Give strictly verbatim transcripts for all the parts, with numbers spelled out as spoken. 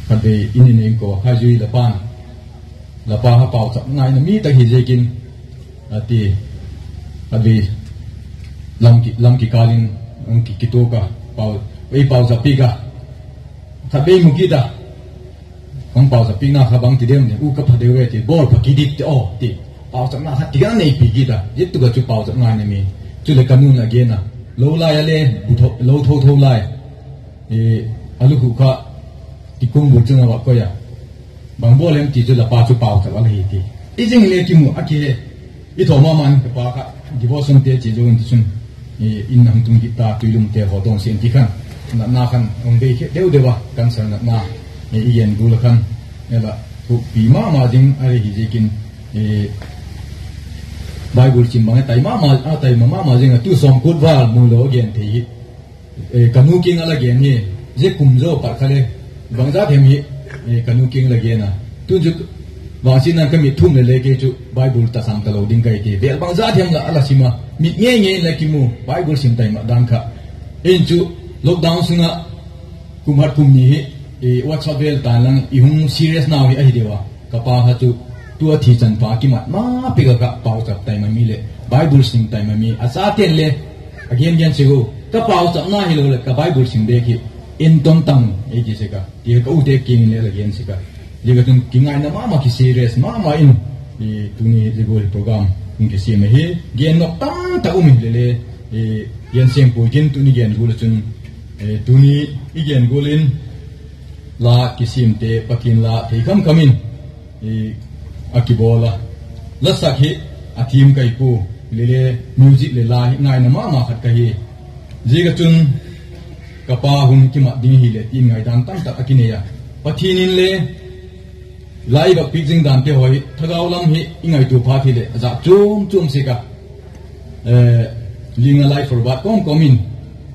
Khatvei in in ei ko kha zui la pa'n, la pa ha pauchap ngaina mi tak hi ziakin, a ti, khatvei lam kikâl in hung kituak a, ei pauchap piak a, khatvei mu kit a, hung pauchap piakna kha bang ti dem, U ka pha deu e ti, bawl pha kit di ti aw ti, pauchapna khat ti ka neipi kit a, zia tuk a chu pauchap ngaina mi. Chuleh ka nu'n a gen a, lo lai a le, lo tho tho lai, a lukhu kha kikum bul chun a va koi a, bang bawl em ti chu la pa chu pauchap a la hi ti. I zing le kimu a kihe, i thaw ma ma in ka pa kha devotionte chia zo in tichun, in a hung tung kit ta, tuilumte haw dawn sian ti khan, natna khan hung bei khe deu deu a, cancer natna, i gen gual a khan, ela, thupi ma ma zing a le hi ziakin, Bible sim bang a tai ma ma, a tai ma ma ma zing a, tu sawmkua val mu lo a gen thei hi. Ka nu kiang a la gen hi, zia kum zo pat kha le, bangza them hi, ka nu kiang la gen a. Tun chu, vangsiatna'n ka mit thum le le kei chu Bible tasam talo ding ka hi ti, vêl bangza them la a la sim a, mit ngei ngei in la kimu, Bible sim tai ma dan kha. In chu, lockdown sung ah, kum khat kum ni hi, WhatsApp vêl tan lang i hung serious nau hi ahi deu a. Ka pa kha chu, tu a thi chan pha kimat ma pek a kha pauchap tai ma mi leh Bible sim tai ma mi, a chate'n le a gen gen sek u, ka pauchapna hilo leh ka Bible sim bêk hi en ton tang ei ti sek a, ti ka ute kiang in le la gen sek a. Zia ka chun kingaina ma ma, kiserious ma ma in, tuni zia gual program hung kisiam ahi, gen nop tam tak um in le le, gen seng puai kin tuni gen gual a chun, tuni i gen gual in, la kisiamte Pathian la thei kham kham in, a kibawl a, la sak hi a thiam ka hi pua, le le music leh la hi ngaina ma ma khat ka hi. Zia ka chun ka pa hun kimat ding hileh tin ngaidan tam tak a kinei a. Pathian in le la i vak piak zing dante haw hi thagau lam hi i ngaitua phat hileh a zat chuam chuam sek a. Ling a lai forward kawm kawm in,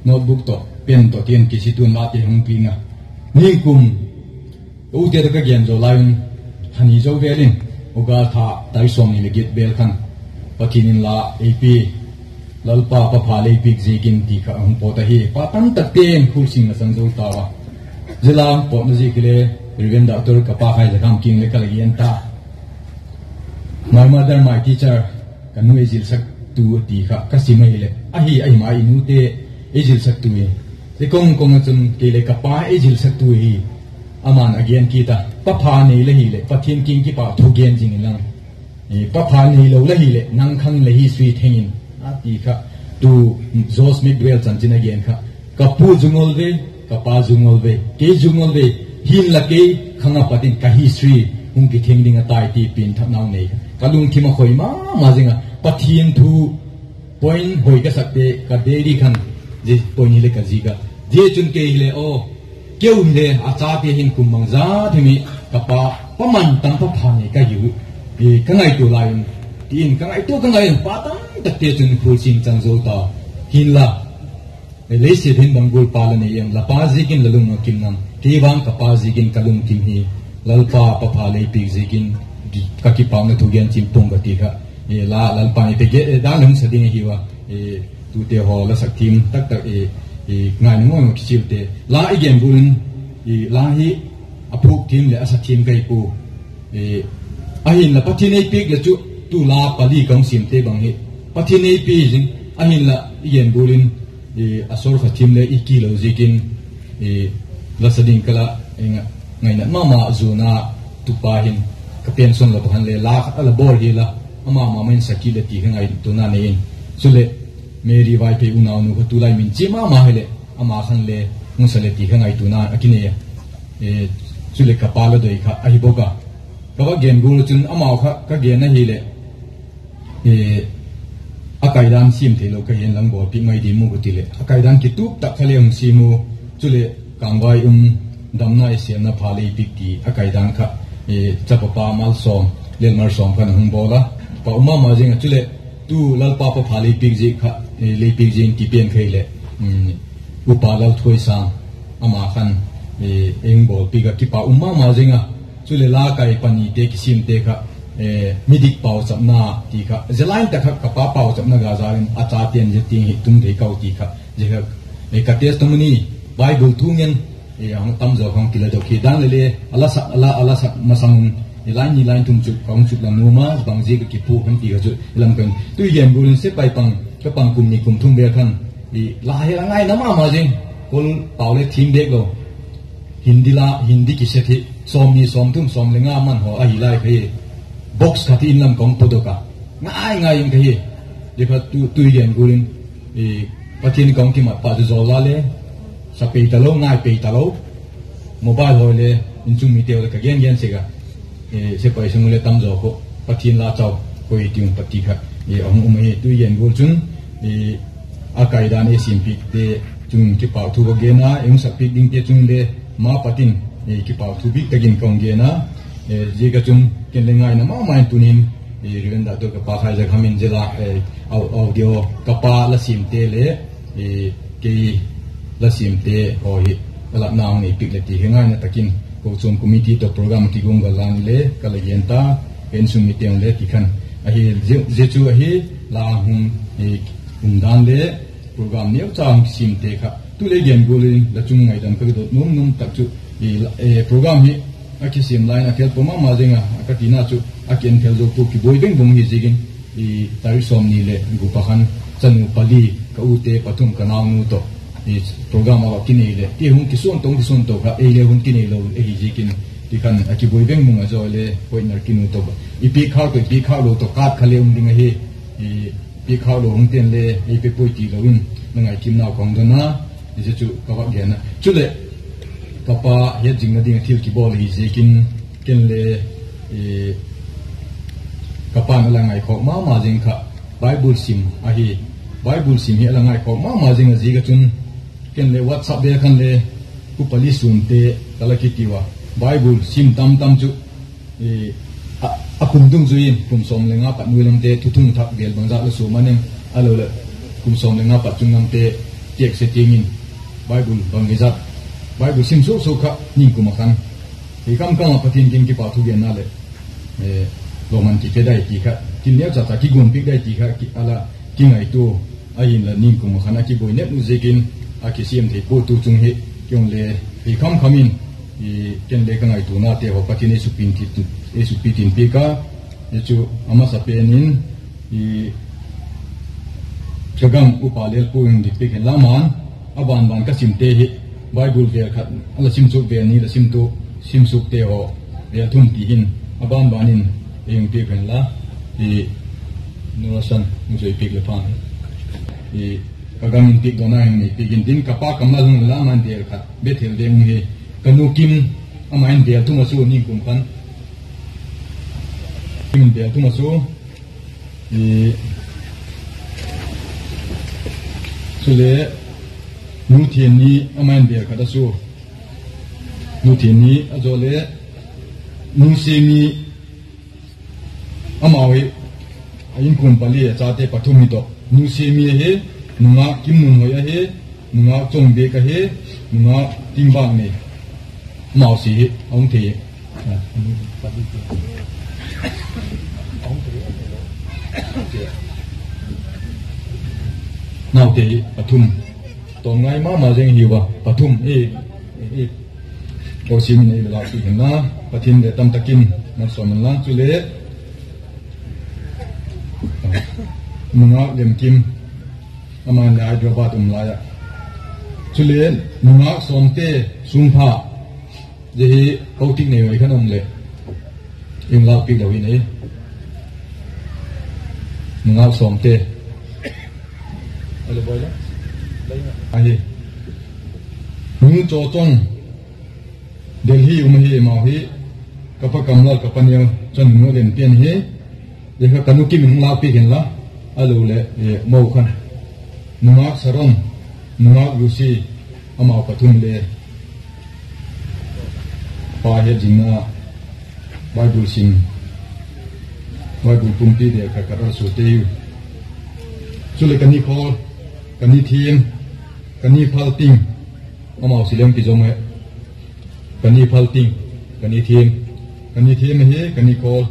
notebook tawh pen tawh tin kisituan late hung piang a. Ningkum ute tawh ka gen zo lai un, tha ni zo vêl in, August tha tarik sawmni leh giat vêl khan, Pathian in la ei pia, Lalpa, Pa pha lei piak ziakin ti kha a hung pawt ahi. Pa tam takte'n khulsing a chang zo tau a. Zia la pawtna ziak hile, Reverend Doctor ka pa Khaizakham kiang le ka la gen ta. My mother, my teacher, ka nu ei zilsaktu ti kha ka sim ahileh, ahi, ahi ma i nute ei zilsaktu hi. Zia kong kong ah chun kei le ka pa ei zilsaktu hi. Ama'n a gen kit a, pa pha nei la hileh Pathian kiang kipak thu gen zing inlang, pa pha neilo la hileh nang khang la history theng in, a ti kha. Tu Josh McDowell chanchin a gen kha, ka pu zu ngol ve, ka pa zu ngol ve, kei zu ngol ve, hinla kei khang a pat in ka history hung kitheng ding a tai ti piangthaknau nei kha ka lungthim a khoi ma ma zing a. Pathian thu point hoi ka sakte ka diary khan, zia point hile ka zik a. Zia chun kei hile aw, keu hile a chate hin kum bangza thim hi ka pa, pa man tam pa pha nei ka hiu, ka ngaitua lai un, ti in ka ngaitua ka ngai un, pa tam takte chun khulsing chang zo ta. Hinla, leiset hin bang gual pa la nei em, la pa ziakin la lung a kim nam? Kei vang ka pa ziakin ka lungthim hi, Lalpa, pa pha lei piak ziakin ka kipakna thu gen chian pua'ng ka ti kha. La Lalpa'n ei pe dan hung sa ding ahiu a, tute haw la sak thiam taktak, ngaina ngawng a kichilte la i gen gual in, la hi a phuak thiam leh a sa thiam ka hi pua. Ahinla Pathian ei piak leh chu, tu la pali ka hung siamte bang hi Pathian ei pi zing, ahinla i gen gual in, a sawr kha thiam le i kilo ziakin, la sa ding ka la ngaina ma ma zuan a, tu pa hin ka pension la pakhan le la khat a la bawl hi la, ama ma ma in sa kit le ti ka ngaituana nei in. Chuleh Mary Vaiphei unaunu kha tulai min chia ma ma hileh ama khan le hung sa le ti ka ngaituana a kinei a. Chuleh ka pa la doi kha ahi bawk a. Ka va gen gual chun amau kha ka gen ahileh, a kaidan siam theilo ka hi'n lang bawlpiak mai di mu ka ti leh, a kaidan kitup tak kha le hung siam u. Chuleh Kangvai um, damna i sêlna pha lei piak ti a kaidan kha, chapa pa Malsawm, Lel Malsawm khan a hung bawl a, pa um ma ma zing a. Chuleh tu Lalpa, pa pha lei piak ziak kha, lei piak ziak in ti pen kha hileh, Upa Lalthuaisâng, ama khan ei hung bawlpiak a, kipak um ma ma zing a. Chuleh la kai panite kisiamte kha midik pauchapna ti kha, zia line tak kha ka pa pauchapna ga zâl in a chate'n zia tiang hi tung thei kau ti kha, zia kha, ka testimony, Bible thu ngen, a hung tam zaw kha hung kiladok hi dan le le, a la sak, a la, a la sak masang un, line ni line thum chu ka hung chuklang nuam a, bang ziak a kiphuk hem ti kha chu i lam kan tu i gen gual in sepai pang, ka pang kum ni kum thum vel khan, la hi a ngaina ma ma zing, Kawl pau le thiam bêk lo, Hindi la, Hindi cassette hi sawmni, sawmthum, sawm le nga man haw ahi lai kha hi, box khat in lam ka hung pudok a, ngai ngai in ka hi, zia kha tu, tu i gen gual in, Pathian ka hung kimat pa chu zawl la le, sa pei talo, ngai pei talo, mobile haw le, inchung miteu le ka gen gen sek a, sepai sung le tam zaw kha, Pathian la chau, koi ti un pati kha, a hung um ahi, tu i gen gual chun, a kaidan ei siampiakte chung kipâkthu ka gen a, ei hung sakpiak dingte chung le ma pat in, kipâkthu bik tak in ka hung gen a, zia kha chun ken le ngaina ma ma in tun in, Reverend Doctor ka pa Khaizakham in zia la, audio ka pa la siamte le, kei la siamte haw hi, a latna hung nei piak le ti hi ngaina tak in, kochuam committee tawh program kiguat gal lan le ka la gen ta, insung mite'n le kikhen ahi, zia chu ahi, la hung um dan le program neucha hung kisiamte kha tu le gen gual in la chung ngaidam ka kidot nuam nuam tak chu, program hi a kisiam lai in a khel pua ma ma zing a, ka tina chu a ki en khel zo pua, kibuai beng bung hi ziakin, tarik sawmni leh gup a khan chanu pali, ka ute pathum ka naunu tawh, program a va kinei leh ti hung kisuan to, hung kisuan to kha ei le hun kinei lo ahi ziakin, ti khan a kibuai beng bung a zaw le, poinar kinu tawh, i piak khâk tawh, i piak khâk lo tawh, card kha le um ding ahi, piak khâk lo hung ten le ei pe puai ti lo in, la ngaikimnau ka hung don a, zia chu ka va gen a. Chuleh, ka pa hetzingna ding a thil kibawl ahi ziakin, ken le, ka pa'n a la ngaikhawk ma ma zing kha, Bible sim ahi, Bible sim hi a la ngaikhawk ma ma zing a ziak a chun, ken le WhatsApp vel khan le, Pu Pali Suante ka la kiti ua, Bible sim tam tam chu, a kum dungzui in kum sawm le nga pat nuai lamte thuthung thak vel bangzat la suam a ning, a lo leh kum sawm le nga pat chung lamte tiakse tiang in, Bible bangzat, Bible sim suk suk kha ning kum a khan, hi kam kam ah Pathian kiang kipakthu genna leh lawmman kipe dai ti kha, thil neucha cha kiguatpiak dai ti kha a la kingaitua, ahinla ning kum a khan a kibuai nep u ziakin, a kisiam thei pua, tu chung hi, kei un le, hi kham kham in, ken le ka ngaituanate haw Pathian ei sukpi tin piak a, hi chu a masapen in, ka gam upa Lalpu in dik piak hen la, aman, a ban ban ka simte hi, Bible vel khat a la sim suk vel ni la sim tu, sim sukte haw vel thum ti hin, a ban ban in, ei hung piak hen la, Nurasan, hung zui piak le phan, ka gam in piak dawn a hin ei piak intin, ka pa Kamlal hung la, aman vel khat Bethel veng hi, ka nu Kim, ama in vel thum a su ning kum khan, Kim in vel thum a su, chule, nu Thianni, ama in vel khat a su, nu Thianni a zaw le, nu Simi, amau hi, a inkuan pali a chate pathum hi tawh, nu Simi ahi, nungak Kimnunhoi ahi, nungak Chawngbiak ahi, nungak Tingbak nei, amau si hi a hung thei, naute hi pathum, tawm ngai ma ma zing hiu a, pathum, e, e, Kawsim in ei la lâkpi hen la, Pathian le tam tak in malsawm hen la, chule, nungak Lemkim, aman le Hyderabad um lai a, chule, nungak Sawmte, Sumpha, zia hi, ko tik nei oi khan um leh, in lâkpi lo in ei, nungak Sawmte, ahi, nu Chawchawng, Delhi um ahi, amau hi, ka pa Kamlal, ka pa neu, chanu nu Lempian hi, zia kha ka nu Kim in hung lâkpi hen la, a lo leh, mo khan, nungak Saron, nungak Lucy, amau pathum le, pa hetzingna, Bible sim, Bible pumpi vel khat khat a suate u, chule ka ni Khawl, ka ni Thiam, ka ni Phalting, amau si leng kizom e, ka ni Phalting, ka ni Thiam, ka ni Thiam ahi, ka ni Khawl,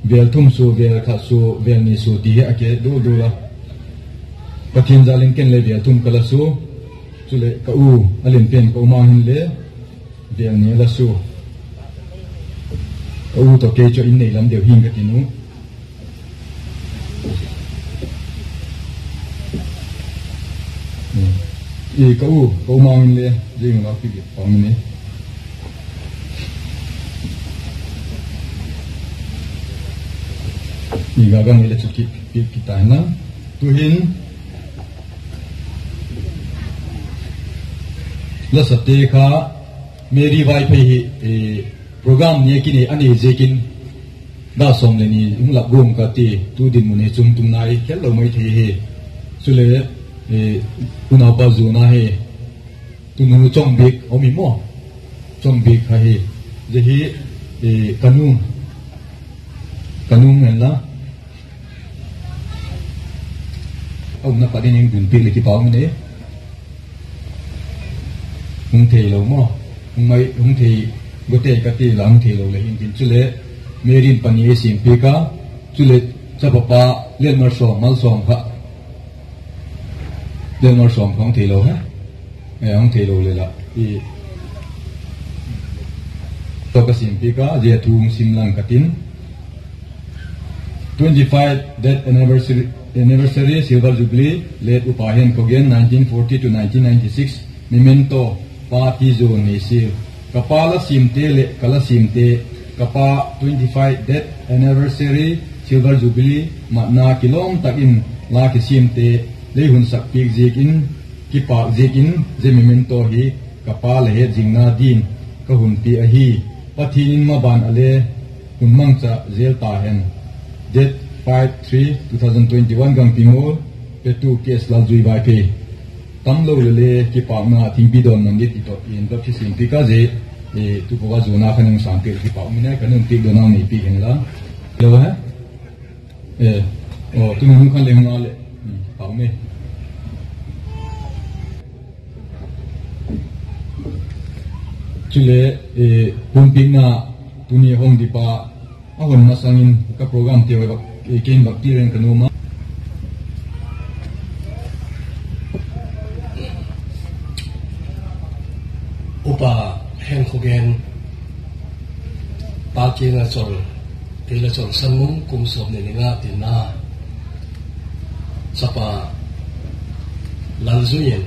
Vêl thum sua, vêl khat sua, vêl ni sua ti hi a ke dul dul a. Pathian jal in ken le vêl thum ka la sua. Chuleh ka u, a lian pen ka u Mang hin le vêl ni a la sua. Ka u tawh kei chu in nei lam deu hing ka tin u. I ka u, ka u Mang in le zing la pi bit pang ni. I ga gang i le chu ki, ki, ki tai na. Tuhin, la sate kha Mary Vaiphei hi, eh, program ni a kinei a nei ziakin, da sawm le ni hung lak guam ka ti, tu dinmun hi chung tung nai khel lo mai thei hi. Chule, eh, unaupa zuana hi, tunu Chawngbiak a um i maw. Chawngbiak kha hi, zia hi, eh, ka nu, ka nu ngen la. A umna pat in hung dun piak le kipak um i nei. Hung theilo maw. Hung mai, hung thei, gote ka ti la hung theilo le hin kin chule, Mary in pani ei siam piak a, chule chapa pa, Lianmalsawm, Malsawm kha. Lianmalsawm kha hung theilo he. Eh, hung theilo le la. I, tawh ka siam piak a, zia thu hung sim lang ka tin. Twenty-five death anniversary, anniversary, Silver Jubilee, late Upa Henkhogen, nineteen forty to nineteen ninety-six, memento, pa ti zuan nei sil. Ka pa la siamte leh ka la siamte, ka pa twenty-five death anniversary, Silver Jubilee matna kilawm tak in la kisiamte, lei hun sak piak ziakin, kipâk ziakin, zia memento hi ka pa la hetzingna din ka hun pia ahi. Pathian in maban a le hun mangcha zel ta hen. Date five three two thousand twenty-one, Gangpi Ngol, petu K S Lalzui Vaiphei. Tamlo le le kipâkna thingpi dawn mang di ti tawh in baptism siam piak a, zia, eh, tu pawh a zuana khan hung sâng piak kipâk um i nei, ka nu'n piak dawn a nei piak hen la. Lo he. Eh, aw, tuni hun khan le hung a leh, um, pau me. Chule, eh, hun piakna tuni hung di pa, a hun masang in ka program te vak, eh, ken vak ti reng ka nuam a. Upa Henkhogen, Pa Kiangachol, Kiangachol Sannung, kum sawmni le nga tina, chapa Lalzui in,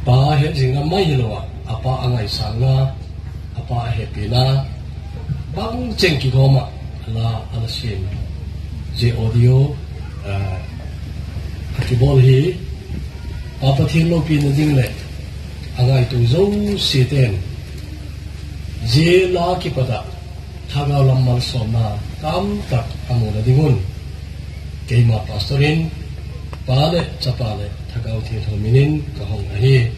pa hetzingna mai hilo ah, a pa a ngaisângna, a pa a hepina, bangcheng kigawm ah, la a la siam. Zia audio, ah, a kibawl hi, Pa Pathian lopina ding leh a ngaitua zosiate'n zia la kipat ah thagau lam malsawmna tamtak a muna ding un, keima pastor in Pa leh Chapa leh Thagau Thiangtho min in ka hung ahi.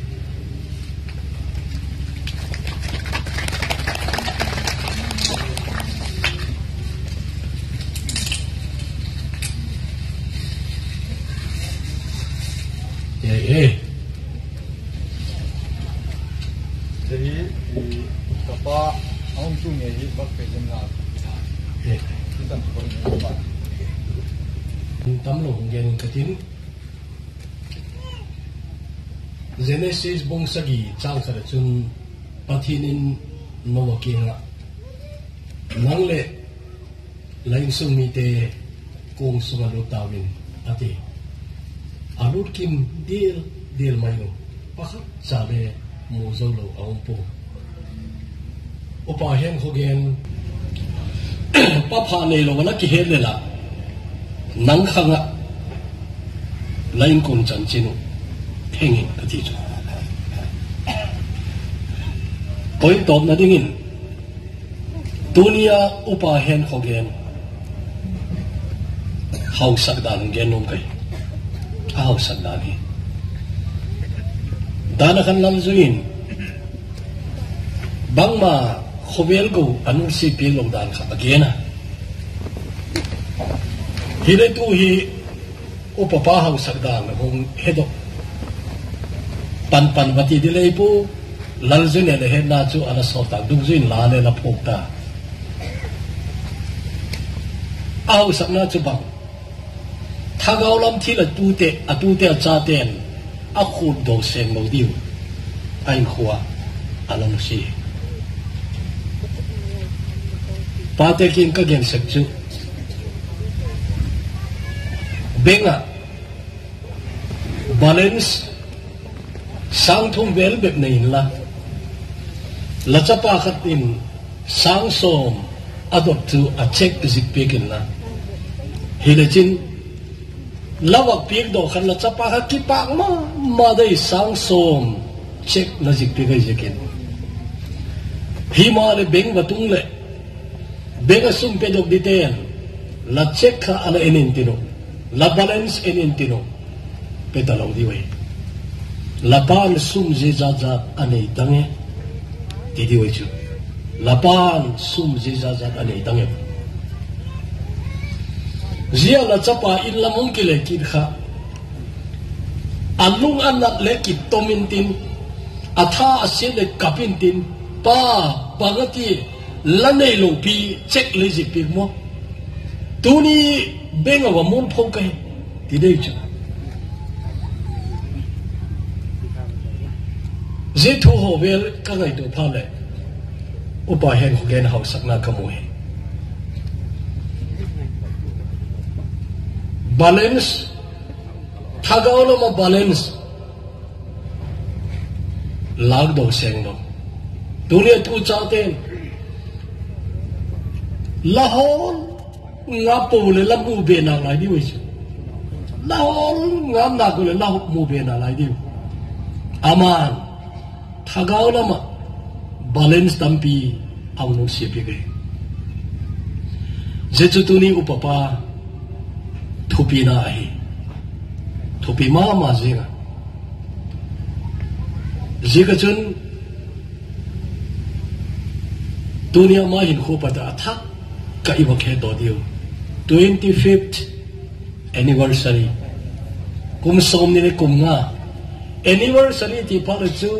Ei, ei. Zia hi, i, ka pa a hung tu ngei hi vak pe zin la. Ei. Tam lo hung gen in ka tin. Genesis bung sagi châng khat ah chun Pathian in Noah kiang ah, nang leh la insung mite kuang sung ah lut tau in, a ti. A lut kim dial dial mai u, pakhat cha le mu zo lo a um pua. Upa Henkhogen, pa pha neilo a la kihet le la, nang khang ah la inkuan chanchin uh theng in ka ti chu. Pointawpna dingin, tuni a Upa Henkhogen hausak dan gen nuam ka hi. A hausak dan hi, dan a khan Lalzui in bangma khawvel go a nutsia piak lo dan kha a gen a. Hile tu hi upa pa hausak dan hung hedok pan pan va ti di lei pua, Lalzui in le hetna chu a la sawt tak, dungzui in la le la phuak ta. A hausakna chu bang, thagau lam thil a tute, a tute a chate'n a khutdaw seng lo diu a inkhua a la nusia. Pate kiang ka gen sek chu, bank ah balance sâng thum vel bep nei inla, la chapa khat in sâng sawm a dot chu a cheque zik piak inla, hilechin la vak piakdaw khan la chapa kha kipâk ma ma dei, sâng sawm cheque la zik piak ahi ziakin. Himaleh bank va tung leh, bank ah sum pedok dingte'n la cheque kha a la en intin uh, la balance en intin uh, pe talo diu ahi. La pa'n sum zia zat zat a nei dang e, ti diu ahi chu. La pa'n sum zia zat zat a nei dang e. Zia la chapa in lam hung kile kit kha, a lung a nat leh kitom intin, a tha a siat leh kap intin, Pa, bang a ti, la neilo pi, cheque lei zik piak maw, tuni bank ah va muanpho ka hi, ti dei chu. Zia thu haw vel ka ngaitua phat leh, upa Henkhogen hausakna ka mu hi. Balance, thagau lam ah balance lâkdaw seng lo. Tuni a tu chate'n la hawl ngap pua leh la mu be nalai diu ahi chu. La hawl ngap nak u leh la mu be nalai diu. Ama'n thagau lam ah balance tampi a hung nusia piak ahi. Zia chu tuni upapa thupina ahi. Thupi ma ma zing a. Ziak ah chun tuni ama hinkhua pat ah a thak ka i va khe daw diu, twenty fifth anniversary, kum sawmni leh kum nga anniversary ti phat leh chu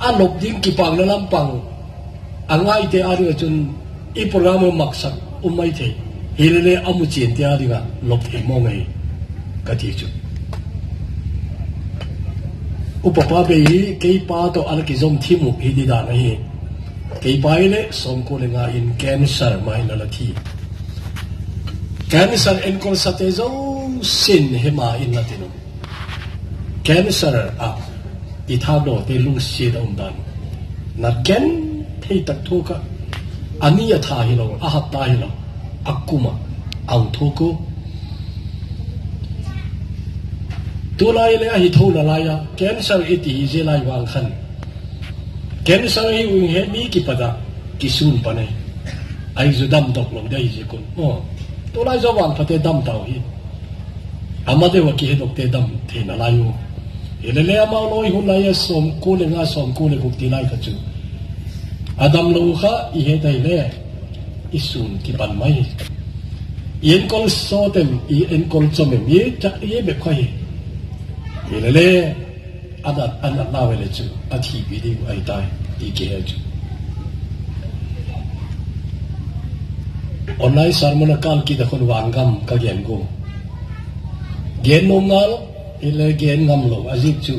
a lop ding kipakna lam pang a ngaite â ding ah chun i program u maksak um mai thei. Hilele a mu chiante â ding ah lop thei mawng ahi ka ti chu. Upapa bei hi keipa tawh a la kizom thim uh hi di dan ahi. Keipa hileh sawmkua le nga in cancer ma in a la thi. Cancer enkolsate zosia'n hema in la tin uh. Cancer ah i thagdawte lungsiat a um dan, na gen thei tak thu kha, a ni a tha hilo, a hapta hilo, a kum ah a hung thuak u. Tulai le ahi tho nalai a, cancer i ti hi zia lai vang khan, cancer hi u he mi kipat ah kisûn pan e. Ahi chu damdok lo dei ziak un, tulai zo vangphate dam tau hi. Ama deu a kihedokte dam thei nalai u. Hilele amau lawi hun lai a sawmkua le nga, sawmkua le guk ti lai kha chu, a damlo kha i het ahile, i sûn kipan mai. I enkol sawt em, i enkol chom em, i bep kha hi. Hilele a natnau e le chu a thipi ding ahi tai ti kihe chu. Online sermon a kâl kit a khun vangam ka gen gua. Gen nuam ngal, hile gen ngamlo a ziak chu,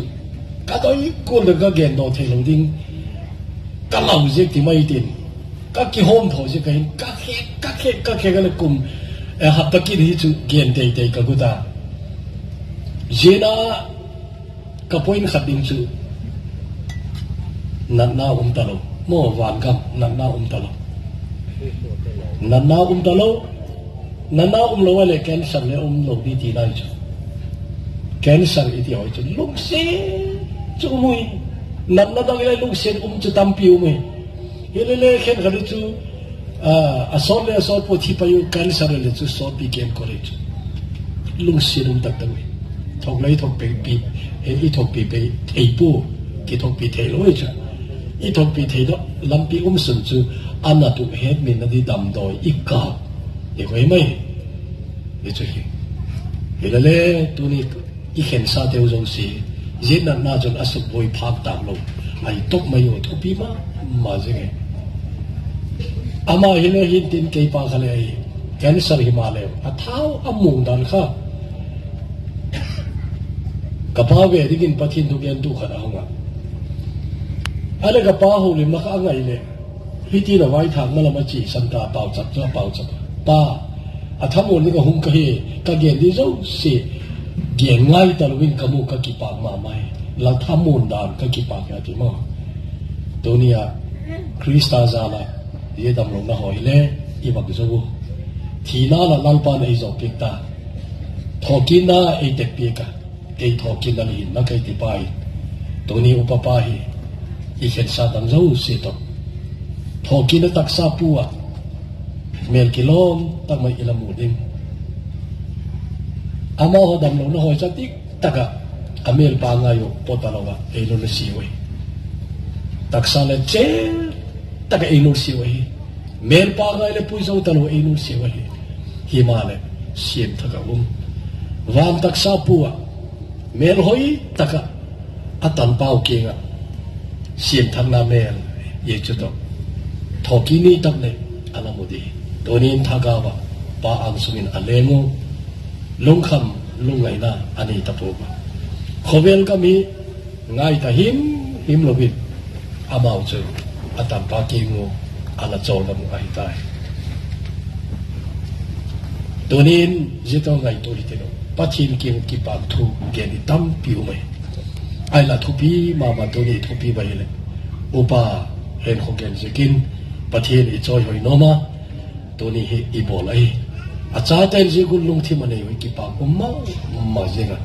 ka doi kual deu ka gen daw theilo ding ka lau ziak ti mai tin, ka kihawmthaw ziak ahin, ka khek, ka khek, ka khek a le kum, hapta kit hi chu gen tei tei ka gu ta. Zia na ka point khat ding chu, natna um talo. Maw, vangam natna um talo. Natna um talo. Natna umlo a le cancer le umlo di ti lai chu. Cancer i ti haw chu lungsiat chu um uhi. Natna dang i lai lungsiat um chu tampi um uhi. Hilele khenkhat chu, a sawt le a sawt pua thi pai u, cancer le chu sawtpi ken kol hi chu. Lungsiat um tak tak uhi. Thok le i thokpi, i thokpi thei pua, kithokpi theilo hi chu. I thokpi thei lampi um sun chu, a nat uh hetmilna di damdawi i kâp, i koi mai. Hi chu hi. Hilele tuni i khensateu zosia, zia natna chun a sukbuai phâk tâk lo ahi top mai u, thupi ma ma zing e. Ama hile hintin keipa kha le ahi. Cancer himaleh a thau a muang dan kha, ka pa ve dingin Pathian thugentu khat a hung a, a leh ka pa houlimna kha a ngai leh, hiti la vaithâkna lam a chia san ta, pauchap chu a pauchap a, Pa, a thamuan ding a hung ka hi, ka gen ding zosia gen ngai talo in ka mu ka kipâk ma mai, la thamuan dan ka kipâk a ti maw. Tuni a Khrista jal a zia damlona haw hile i vak zo u. Thina la Lalpa'n ei zawpiak ta, thawkitna ei teppiak a, ei thawkitna leh hinna ka hi ti pa hi. Tuni upa pa hi i khensa dang zosia tawh thawkitna taksa pu ah mêl kilawm tak mai i la mu ding. Amau haw damlona haw i chan dik tak ah a mêlpa ngai uh pawt talo ah ei nusia u ahi. Taksa leh chêl tak ah ei nusia u ahi. Mêlpa ngai leh pui zo talo ei nusia u ahi. Himaleh, siam thak ah um, van taksa pu ah, mêlhoi tak ah, a tanpau kiang ah siam thakna mêl, Jesu tawh thawkit ni tak leh a la mu ding. Tunin thagau ah Pa âng sung in a leng u, lungkham lungngaina a nei ta pua. Khawvel gam hi ngai ta himhim lo in, amau chu a tanpau kiang u a la chawldam uh ahi tai. Tunin zia tawh ngaitua hitiu, Pathian kiang kipâk thu gen i tampi um ahi. Ahinla thupi ma ma, tuni thupi ma hileh, upa Henkhogen ziakin Pathian i chawihoi nuam a, tuni hi i bawl ahi. A chate'n zia gual lungthim a nei uh hi kipâk um ma ma ziang a.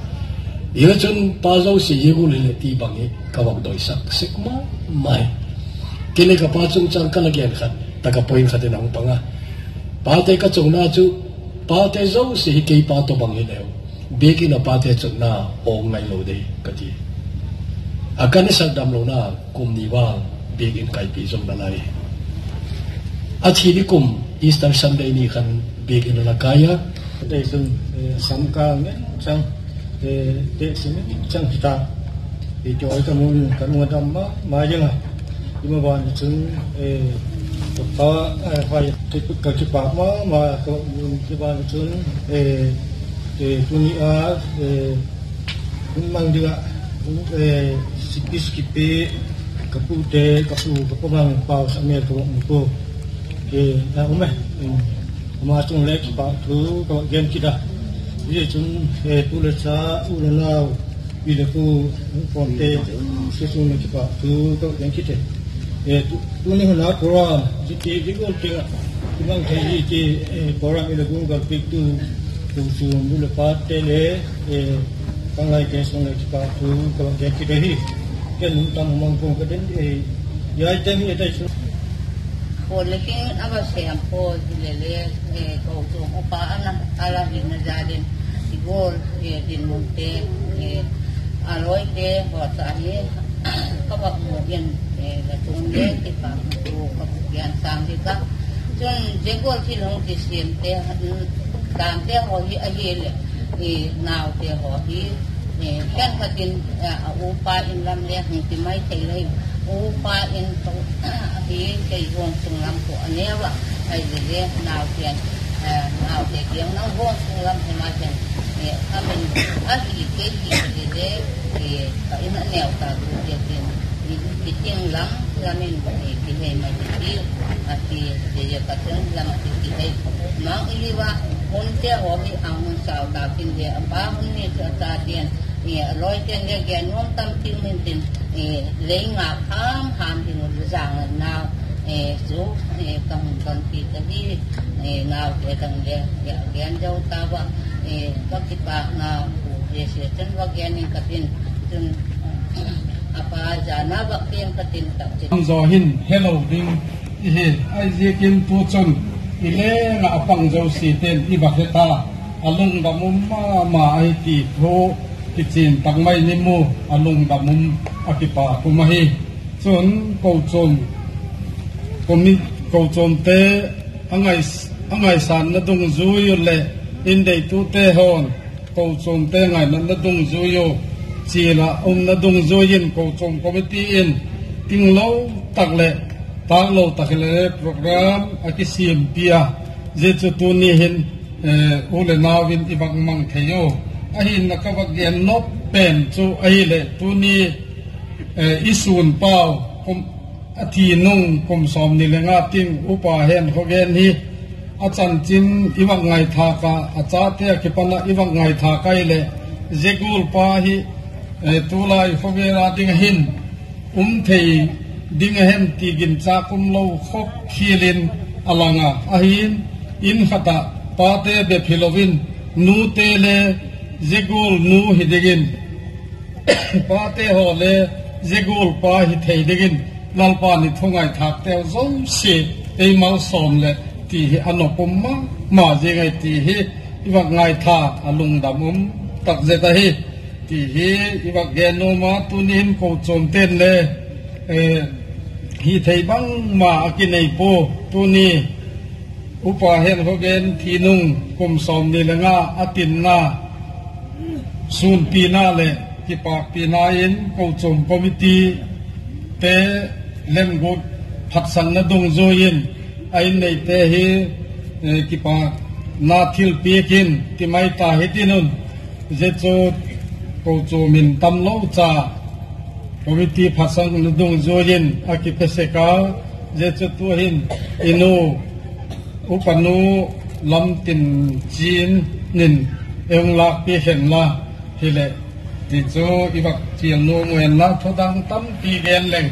Zia chun pa zosia zia gual hileh ti bang hi ka vak doisak sek ma ma hi. Kei leh ka pa chungchâng ka la gen khat tak ah point khat in a hung pang a, pate ka chunna chu, pate zosia hi kei pa tawh bang hileu, Biakin a pate chunna awng ngailo dei ka ti. A ka nisak damlona kum ni val Biakin kaipi zom nalai. A thi ni kum Easter Sunday ni khan Biakin a la kai a, tei chun, samkâl ngen chang, te sim chang hita, i chawi ka mu in ka lung a dam ma ma ziang a. Hi ma ban chun, ka pa, ka kipâk ma ma ka, hi ban chun, tuni a hun mang ding ah, sipi kipi, ka pute, ka pu ka pa mang pausa mêl ka vak mu pua. A um e, ama chung le kipâk thu ka vak gen kit a. Zia chun, tu le cha, u le nau, pi le pu, hung pawmte, zia chung le kipâk thu ka vak gen kit e. Tuni hun a program zia ti zia gual tiang ah i mang thei hi ti, program i la guanggal piaktu, kochuam nu leh pate le, ka ngaite chung le kipâk thu ka vak gen kit ahi. Ken hun tam mang pua ka den, i ai tem hi tai chu. Pawl le king a va sêm pawl hile le, kochuam upa a la hina jal in, i gual, dinmunte, a lawite haw cha hi ka vak mu in, la chung le kipâkna thu ka vak gen sâng ding ka. Chun zia gual thil hung kisiamte, dante haw hi ahileh, naute haw hi, khenkhat in, a upa in lam le hung ti mai thei lo in, upa in tawh hi kei huang sung lam khu a neu a, ahileh le naute'n, naute kiang nang huang sung lam hi ma ten, a min ahi kei hi le le, ka in a neu ta tu te tin, i ting lam, lam in kihei mai ti, a ti, zia ka chun lam a ti kihei. Mang i hi ua, hunte haw hi a hun sau ta tin le, a pa hun ni chu a chate'n, a lawite'n le gen nuam tam ti min tin, lei ngâk ham ham ding uh zang nau, chu, ka hun tonpi ta hi, naute dang le gen zo ta ua, ka kipâkna, zia chun va gen ing ka tin, chun, a pa zana va piang ka tin tak chi. Zaw hin helo ding i hi, ahiziakin tu chun i leng ah a pang zosiate'n i va he ta, a lungdam um ma ma ahi ti thu kichian tak mai ni mu, a lungdam um, a kipâk um ahi. Chun kochuam, komi-, kochuamte a ngai-, a ngaisânna dungzui uh leh indeitute haw'n kochuamte ngainatna dungzui uh, chial ah umna dungzui in kochuam committee in tinglo tak leh tâklo tak hile program a kisiampi a, Zia chu tuni hin u le nau in i vak mang thei u. Ahinla ka vak gen nop pen chu ahileh tuni i sûn pau, a thi nung kum sawmni le nga tiang upa Henkhogen hi a chanchin i vak ngaithâk a, a chate a kipan ah i vak ngaithâk ahileh, zia gual pa hi tulai khawvel a ding a hin um thei ding a hem ti ginchâk um lo khop khial in a lang a, ahi'n, in khat ah pate bep hilo in, nute le zia gual nu hi dingin, pate haw le zia gual pa hi thei dingin Lalpa'n i thungaithâkteu zosia ei malsawm leh ti hi a nop um ma ma zing ahi ti hi i vak ngaithâk a lungdam um tak zet ahi ti hi i vak gen nuam a. Tuni hin kochuamte'n le hithei bangma a kinei pua. Tuni upa Henkhogen thi nung kum sawmni le nga a tinna sûnpina leh kipâkpina in kochuam committeete lemguat phatsakna dungzui in a inneite hi kipâkna thilpiak in ti mai ta hitin un, zia chu kochuam in tamlo cha committee phatsakna dungzui in a kipe sek a, zia chu tu'hin i nu, upa nu Lamtinchian in ei hung lâkpi hen la hileh ti chu i vak chial nuam u hen la. Thudang tampi gen leng,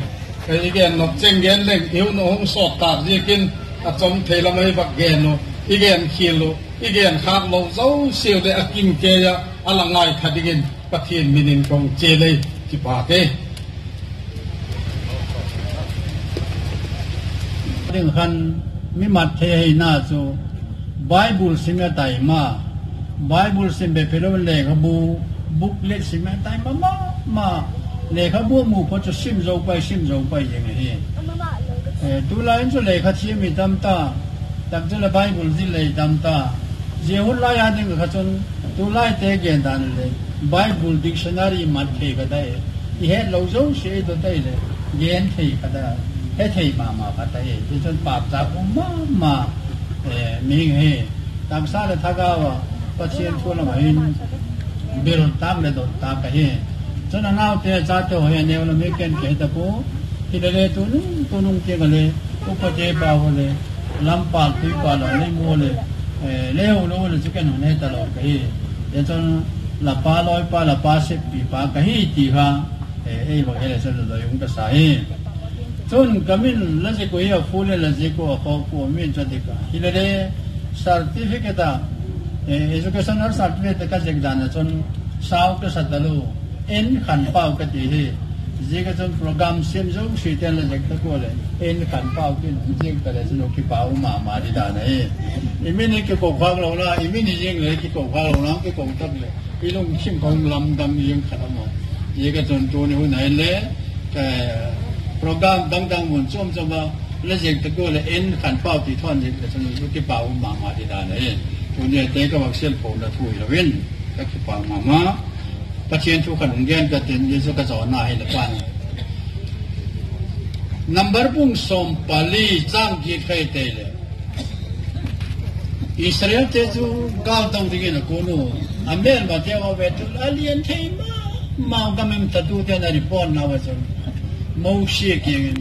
i gen nop cheng gen leng i hun uh hung sawt tâk ziakin a chawm thei lam ah i vak gen uh, i gen khial uh, i gen khâk lo zosiau leh a kim kei ah a la ngai kha dingin Pathian min in ka hung chial ei, kipâk e. Ding khan mi mat thei hina chu Bible sim a tai ma, Bible sim bep hilo in lekhabu, booklet sim a tai ma ma ma, lekhabu mu phat chu sim zo pai, sim zo pai zing ahi. Tulai in chu lekha thiam i tam ta, tak chu leh Bible zil lei tam ta. Zia hun lai a ding kha chun tulaite gen dan le Bible dictionary mat thei kha tai, i hetlo zosia i dot tai leh gen thei kha ta, he thei ma ma kha tai. Tichun pâkchâk um ma ma mi hi, taksa leh thagau a Pathian thu lam ah hin bil tâk leh dot tâk ahi. Chun a naute chate haw hi a neu lam hi ken ka he ta pua, hilele tunung tunung tiang a le upate pau haw le, lampâl tuipâl a lei mu le, leu lo le chu ken hun he talo ka hi. Tichun la pa lawipa, la pa seppipa ka hi ti kha ei vak he le chun la doi um ka sa hi. Chun ka min la zik uh hi a full in la zik uh a khawk ua min chu a dik a, hilele certificate a, educational certificate ka zik dan a chun sau ka sa talo, En Khanpau ka ti hi. Ziak a chun program siam zosiate'n la zik tak ua leh En Khanpau kin ziak ta le chun kipak um ma ma di dan ahi. I min i kiko khâk lo la, i min i zing le kiko khâk lo la, kiko tak leh i lungthim ka hung lamdang zing khat a maw. Ziak a chun tuni hun a hin le program dang dang mun chuam chuam a la zik tak ua leh En Khanpau ti thawn zik le chun kipak um ma ma di dan ahi. Tuni a te ka vak sial pona thu hilo in ka kipak ma ma. Pathian thu khan hung gen ka tin, zia chu ka zawna hi la pan. Number bung sawm pali chang giat khai tei leh, Israelte chu gâl do dingin a kun u, a mêlmateu a vetul a lian thei ma ma, gam em tatute'n a reportnau a chun Mosi kiang in,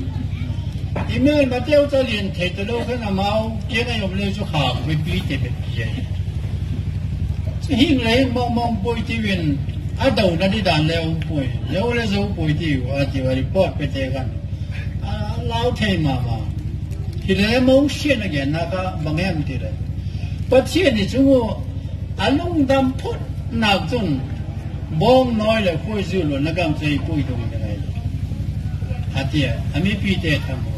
i mêlmateu chu a lian thei talo khan amau kiang a i um le chu khâk bepite bep hi ahi. Hing le hing mawng mawng puai tiu in, a dona di dan le um puai, zo le zo puai tiu a tiu a report pete khan a lau thei ma ma. Hilele Mosi'n a genna kha bang hem ti leh, Pathian i chung ua a lungdam phut nak chun bawng nawi leh khuaizu luanna gam chu ei puidung ding ahi, a tia, a mipite tham u.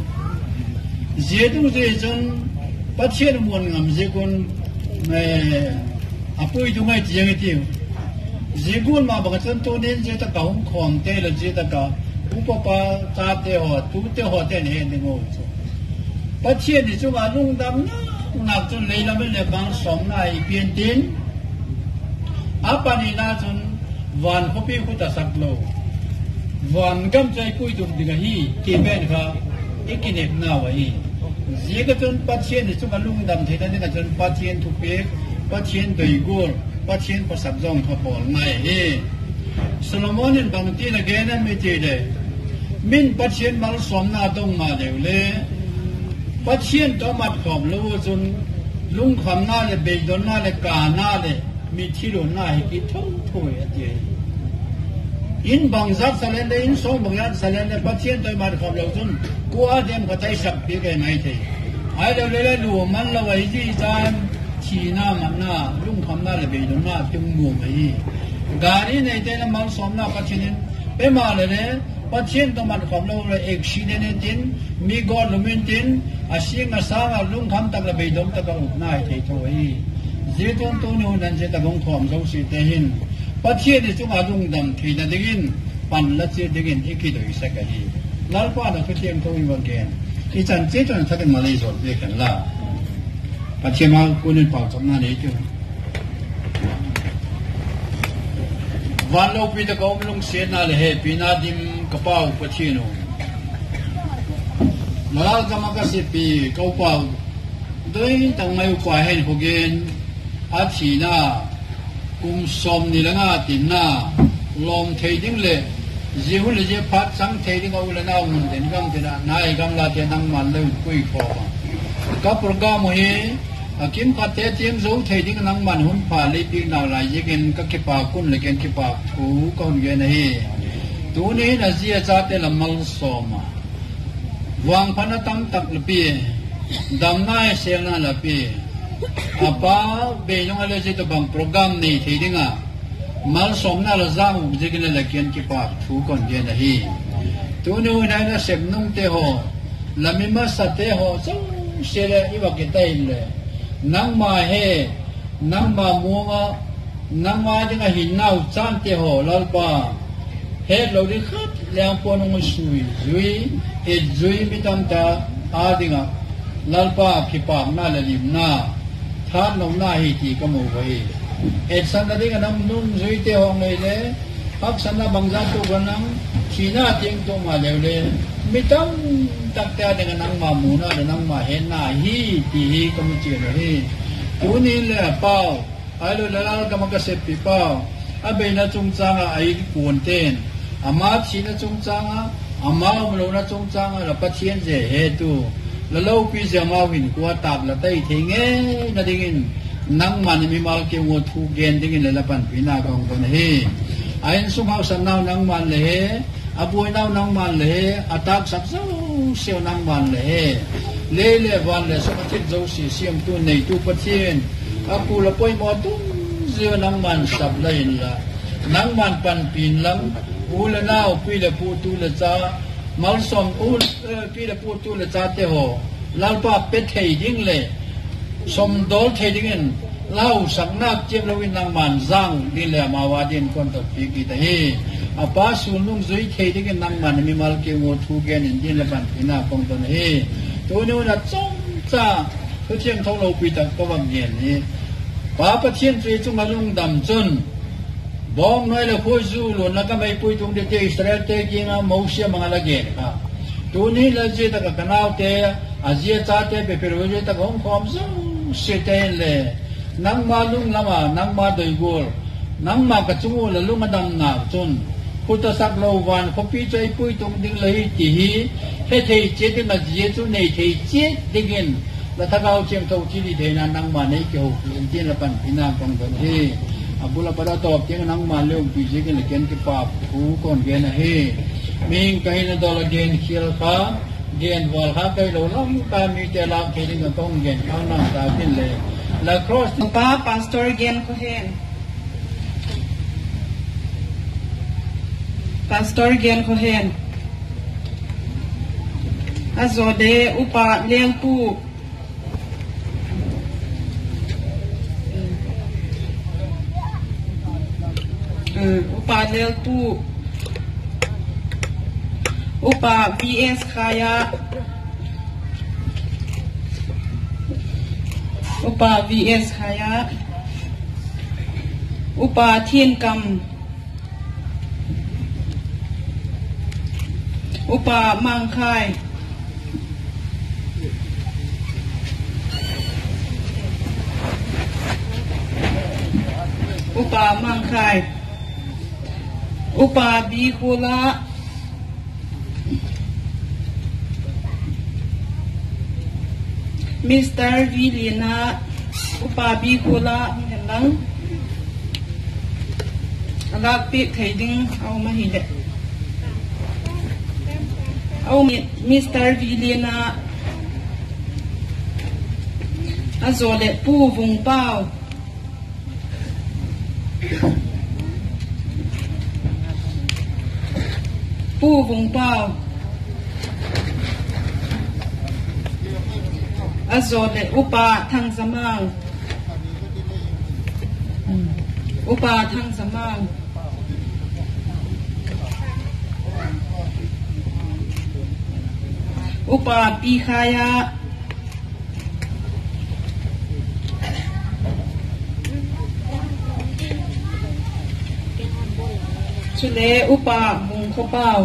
Zia dungzui chun Pathian muan ngam ziak un a puidung ahi ti ziang i tiu. Zia gual ma bang a chun tuni'n zia tak a hung khawmte leh zia tak a upapa chate haw, tute hawte'n he ding u chu, Pathian i chung a lungdam nak nak chun lei lam in leh bang sawmna i pian tin, a panina chun van khawpi khut a sak lo, van gam chu ei puidung ding ahi ti pen kha i kinepnau ahi. Ziak ah chun Pathian i chung ah lungdam theina ding ah chun Pathian thupiak, Pathian doi gual, Pathian pawsal zawng kha bawl ngai hi. Solomon in bangti na gen em i ti leh, min Pathian malsawmna dong maleu le, Pathian tawh mat khawm lo chun, lungkhamna leh beidonna leh kâna leh mithi luanna hi kit tho tho hi a ti ahi. In bangzat sa leng le, in sawng bangzat sa leng le, Pathian tawh i mat khawm lo chun, kua diam kha taisak piak ei mai thei. Ahilole le lua man lo ahi zia chan, thina, matna, lungkhamna leh beidonna tung nuam ahi. Gari neite na malsawmna Pathian in pe maleh le, Pathian tawh mat khawm lo le accident intin, mi gawt lum intin, a sîng a sâng ah lungkham tak leh beidong tak ah upna hi thei tho ahi. Zia tuan tuni hun an zia tak hung khawm zosiate hin, Pathian i chung ah lungdam theina dingin, pan la chiat dingin i kidoisak ahi. Lalpa'n a thu thiangtho i va gen, i chan chiat chun a thak in malei zawlpiak hen la. Pathian ma kun in pauchapna nei tiu. Van lopi tak a um lungsiatna leh hepina dim ka Pau Pathian u, na lalgam ah ka seppi ka Upau, doi tak mai upa hin khawgen, a thina kum sawmni le nga tinna lawm thei ding leh, zia hun leh zia phat chang thei ding ah u leh nau mun tin gam tin ah nai gamlate nangma'n la hun puikhawm a, ka program uh hi a kimkhatte tiang zo thei ding nangma'n hun pha lei piak nau lai ziakin ka kipâk un leh gen kipâk thu ka hun gen ahi. Tuni hin a zi a chate la malsawm a, vangphatna tamtak la pia, damna, sêlna la pia. A pa, bei nung a le zia tawhbang program nei thei ding a malsawmna la zang uh ziakin le la kiang kipâk thu ka hun gen ahi. Tuni hun a la sep nungte haw, la mi masate haw zosia leh i va kit a inle, nangma he, nangma muang ah, nangma ding ah hinnau chante haw Lalpa, hetlo ding khat leng puan hung sui zui, et zui mi tamtak â ding ah Lalpa kipâkna leh limna, thanopna hi ti ka mu ahi. Etsakna ding ah nang nungzuite haw ngei le, haksatna bangzat tuak a nang, thina tiang tuak maleu le, mi tamtakte â ding ah nangma muna leh nangma hetna hi ti hi ka mu chian ahi. Tuni le a Pau, ahilole la lalgam ah ka seppi Pau, a beina chungchâng ah a inkuante'n, ama thina chungchâng ah, ama umlona chungchâng ah la Pathian ze hetu, la lopi zia mau hin kua tâk la tai thei ngeina dingin, nangma'n mimal kiang ua thu gen dingin le la panpina ka hun don ahi. A insung haksatnau nangma'n le he, a buainau nangma'n le he, a tâksak zosiau nangma'n le he. Lei leh van leh sum a thip zosia siamtu neitu Pathian, a kul a poimaw dungzui nangma'n sap la inla, nangma'n panpi inla, u leh nau, pi leh pu, tu leh cha, malsawm u, pi leh pu, tu leh chate haw, Lalpa, pe thei ding leh sawmdawl thei dingin, la hausakna tiam lo in nangma'n zang ding leh amau â dingin ka hun don piak kit ahi. A pa sulnung zui thei dingin nangma'n mimal kiang ua thu gen in dingin le panpina ka hun don ahi. Tuni un a chawmcha, thu thiangtho lopi tak ka vak gen hi, Pa Pathian chu i chung ah lungdam chun, bawng nuai leh khuaizu luanna gam ei puitung dingte Israelte kiang ah Mosi a mang a la gen kha, tuni la zia tak ah ka naute, a zi a chate bepilo zia tak ah hung khawm zosiate inle, nangma lunglam a nangma doi gual, nangma ka chung ua la lung a damna chun, khut a sak lo van khawpi chu ei puitung ding la hi ti hi, he thei chiat ding ah zia chu nei thei chiat dingin, la Thagau Thiangtho thilhitheina nangma'n ei kihoupi in tin la panpina ka hun don hi. A bul a pat a tawp tiang nangma'n le umpi ziakin la kiang kipâk thu ka hun gen ahi. Mihing ka hina dol a genkhial kha, genval kha ka hilo lam kha mite lâk thei ding ah ka hung gen kha nang ta tin le, la cross pa Pastor Gen Khohen, Pastor Gen Khohen, a zawte Upa Lelpu, Upa Lelpu, Upa V S Khaia, Upa V S Khaia, Upa Thiankam, Upa Mangkhai, Upa Mangkhai, Upa Bikhuala, Mister Vilina, Upa Bikhuala hung hen lang, a lâkpiak thei ding a um ahileh, a um, Mister Vilina, a zaw leh Pu Vungpau, Pu Vungpau, a zaw leh Upa Thangzamang, Upa Thangzamang, Upa Pikhaia, chule Upa Vungkhawpau.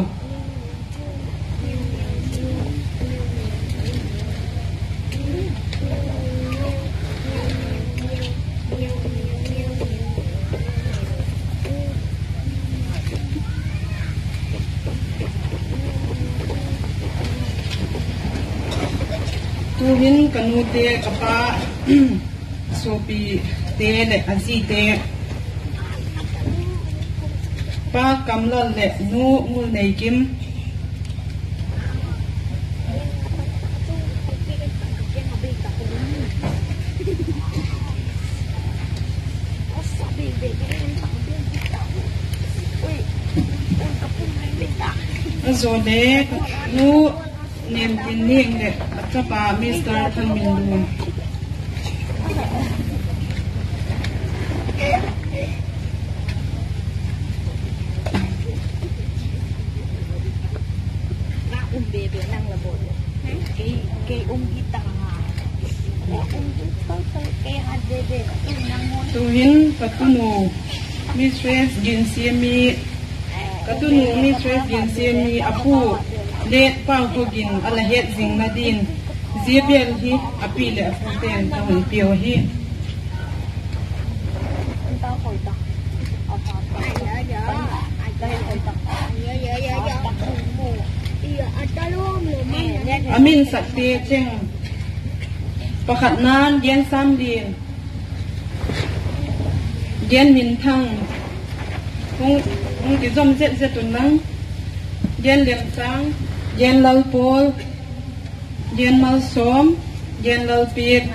Tu'hin ka nute, ka pa, suapite leh a zite, Pa Kamlal leh Nu Ngulneikim, a zaw leh Nu Nemtinniang leh a chapa Mister Thangminlun. Tu'hin ka tunu Mistress Ginsiami, ka tunu Mistress Ginsiami a pu Letpau Thogin a la het zingna din, zia bêl hi a pi leh a pute'n ka hun piau ahi. A min sakte cheng pakhatna'n Gensamlin, Genminthang, hung, hung kizom zet zet un lang, Genlemsâng, Genlalpawl, Genmalsawm, Genlalpiak,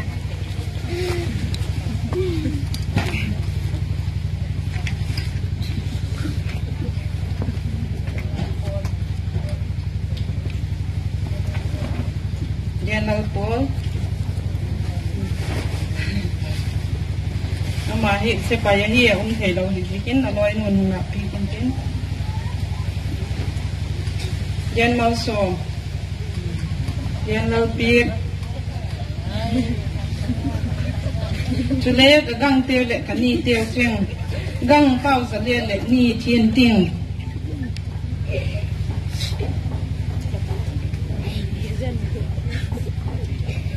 Genlalpawl. Ama hi sepai ahi a um theilo hi ziakin a lawinu'n hung lâkpiak intin. Genmalsawm, Genlalpiak. Chule ka gangteu leh ka niteu cheng, Gangpau Zalen leh Ni Thianting.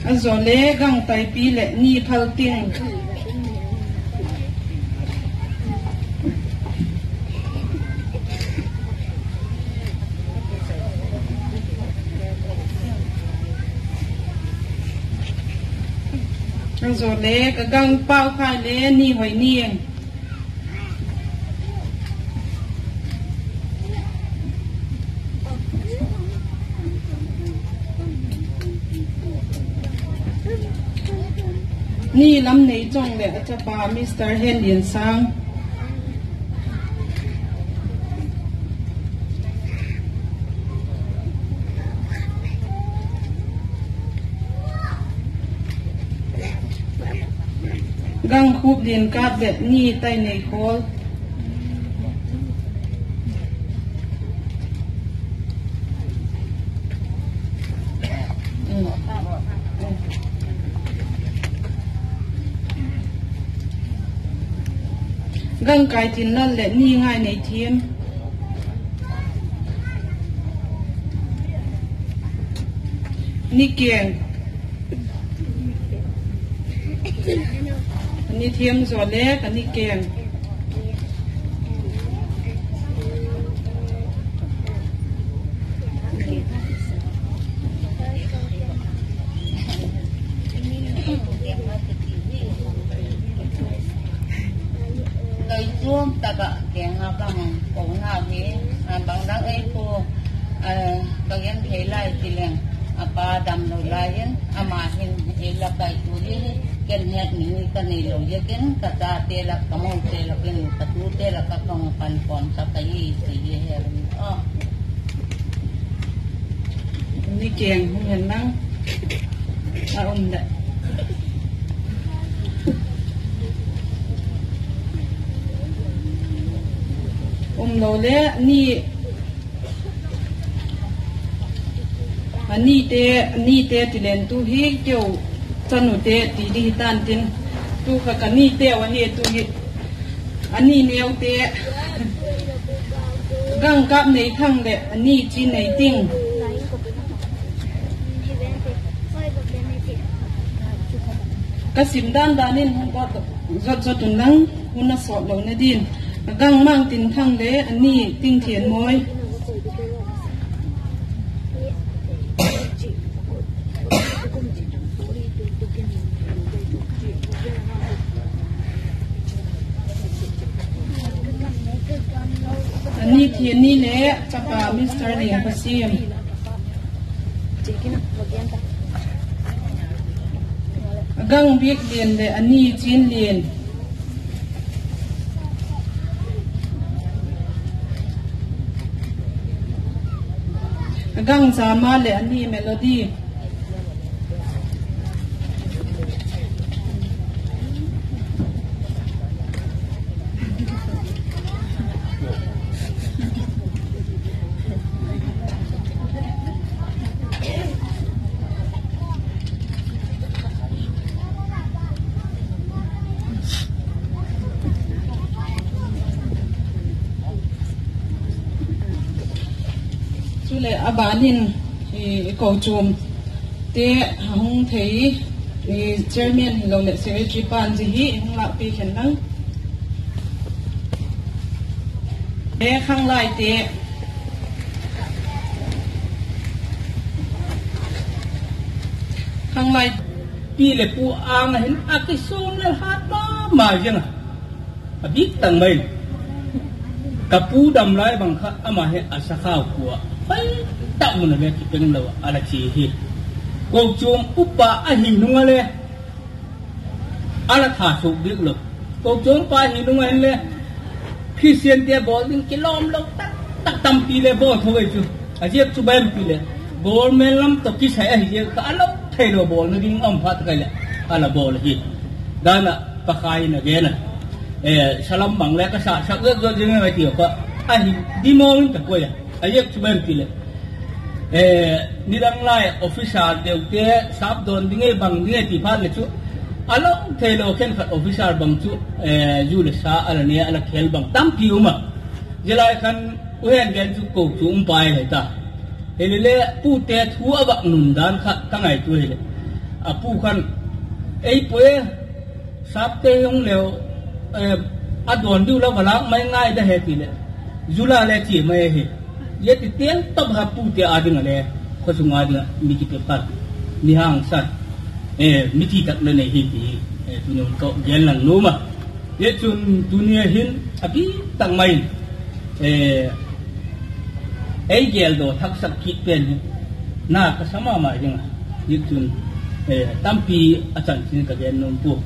A zaw leh Gangtaipi leh Ni Phalting. A zaw leh ka Gangpau Khai leh Ni Hoiniang. Ni Lamneichawng leh a chapa Mister Henliansâng. Gangkhup Liankat leh Ni Taineikhol. Gangkaitinlal leh Ni Ngaineithiam. Ni Keng. Ni Thiam zaw leh ka Ni Keng. Kum tak ah keng a bang kona hi, a bang dang ei pu, ka gen thei lai ti leng, a pa damlo lai in ama hin ei la kaitu hi, ken het mi ka neilo ziakin ka chate lak, ka mote lak in, ka tute lak ah ka hung pankhawm sak ahi ti hi he lam a. Ni keng hung hen lang a um leh. Umlo le ni, a nite, a nite ti len tu hi keu chanute ti di hi tan tin, tu kha ka niteu ahi tu hi. A ni neute, Gangkap Neithang leh a ni Chinneiting. Ka sim dan dan in hung pawt zot zot un lang, hun a sawt lona din. Gangmang Tinthang le a ni Tingthianmawi. A ni Thianni le chapa Mister Lian Khasiam. A Gang Biaklian leh a ni Chianlian. A Gang Zama leh a ni Melody. Chuleh a ban in, i, i kochuamte a hung thei, i, chairman hilo leh secretary pa'n zia hi hung lâkpi khen lang. E, khanglaite, khanglai pi leh pu âng ah hin a kisawm le hat ma ma ziang a, a bîk tak mai in. Ka pu dam lai bang kha ama hi a sakhau kua, hoi tak mun a le kipeng lo ah a la chia hi. Kochuam upa ahi nung a le a la thasuk dik lo. Kochuam upa hi nung a hin le Christiante bawl ding kilawm lo tak tak tampi le bawl tho ei chu. A ziak chu bang em ti leh, government lam tawh kisai ahi ziak kha a lo theilo bawlna ding a um phat tak a leh a la bawl ahi. Dan ah Pakai in a gen a, e, salam bang le ka sa sak zot zot zing e ti kha ahi di maw in ka koi a. A ziak chu bang em ti leh, e, nidang lai officer deute sap dawn ding e bang ding e ti phat leh chu a lo theilo khenkhat officer bang chu, e, zu le sa a la ne a la khel bang tampi um a. Zia lai khan u Hen gen chu kochuam upa hi ta. Hilele pute thu a vak nun dan kha ka ngaitua hileh, a pu khan, ei pu e, sapte hung leu, e, a dawn diu la va lâk mai ngai da he ti leh, zu la le chia mai ahi. Zia ti tiang top ha pute â ding a le, khawsung â ding ah mi kipe phat, mi hangsan, e, mi ti tak le nei hi ti, e, tuni hun ka gen lang nuam a. Zia chun tuni a hin a bîk tak mai in, e, ei geldaw thaksak kit pen hi na ka sa ma ma ding a. Zia chun, e, tampi a chanchin ka gen nuam pua.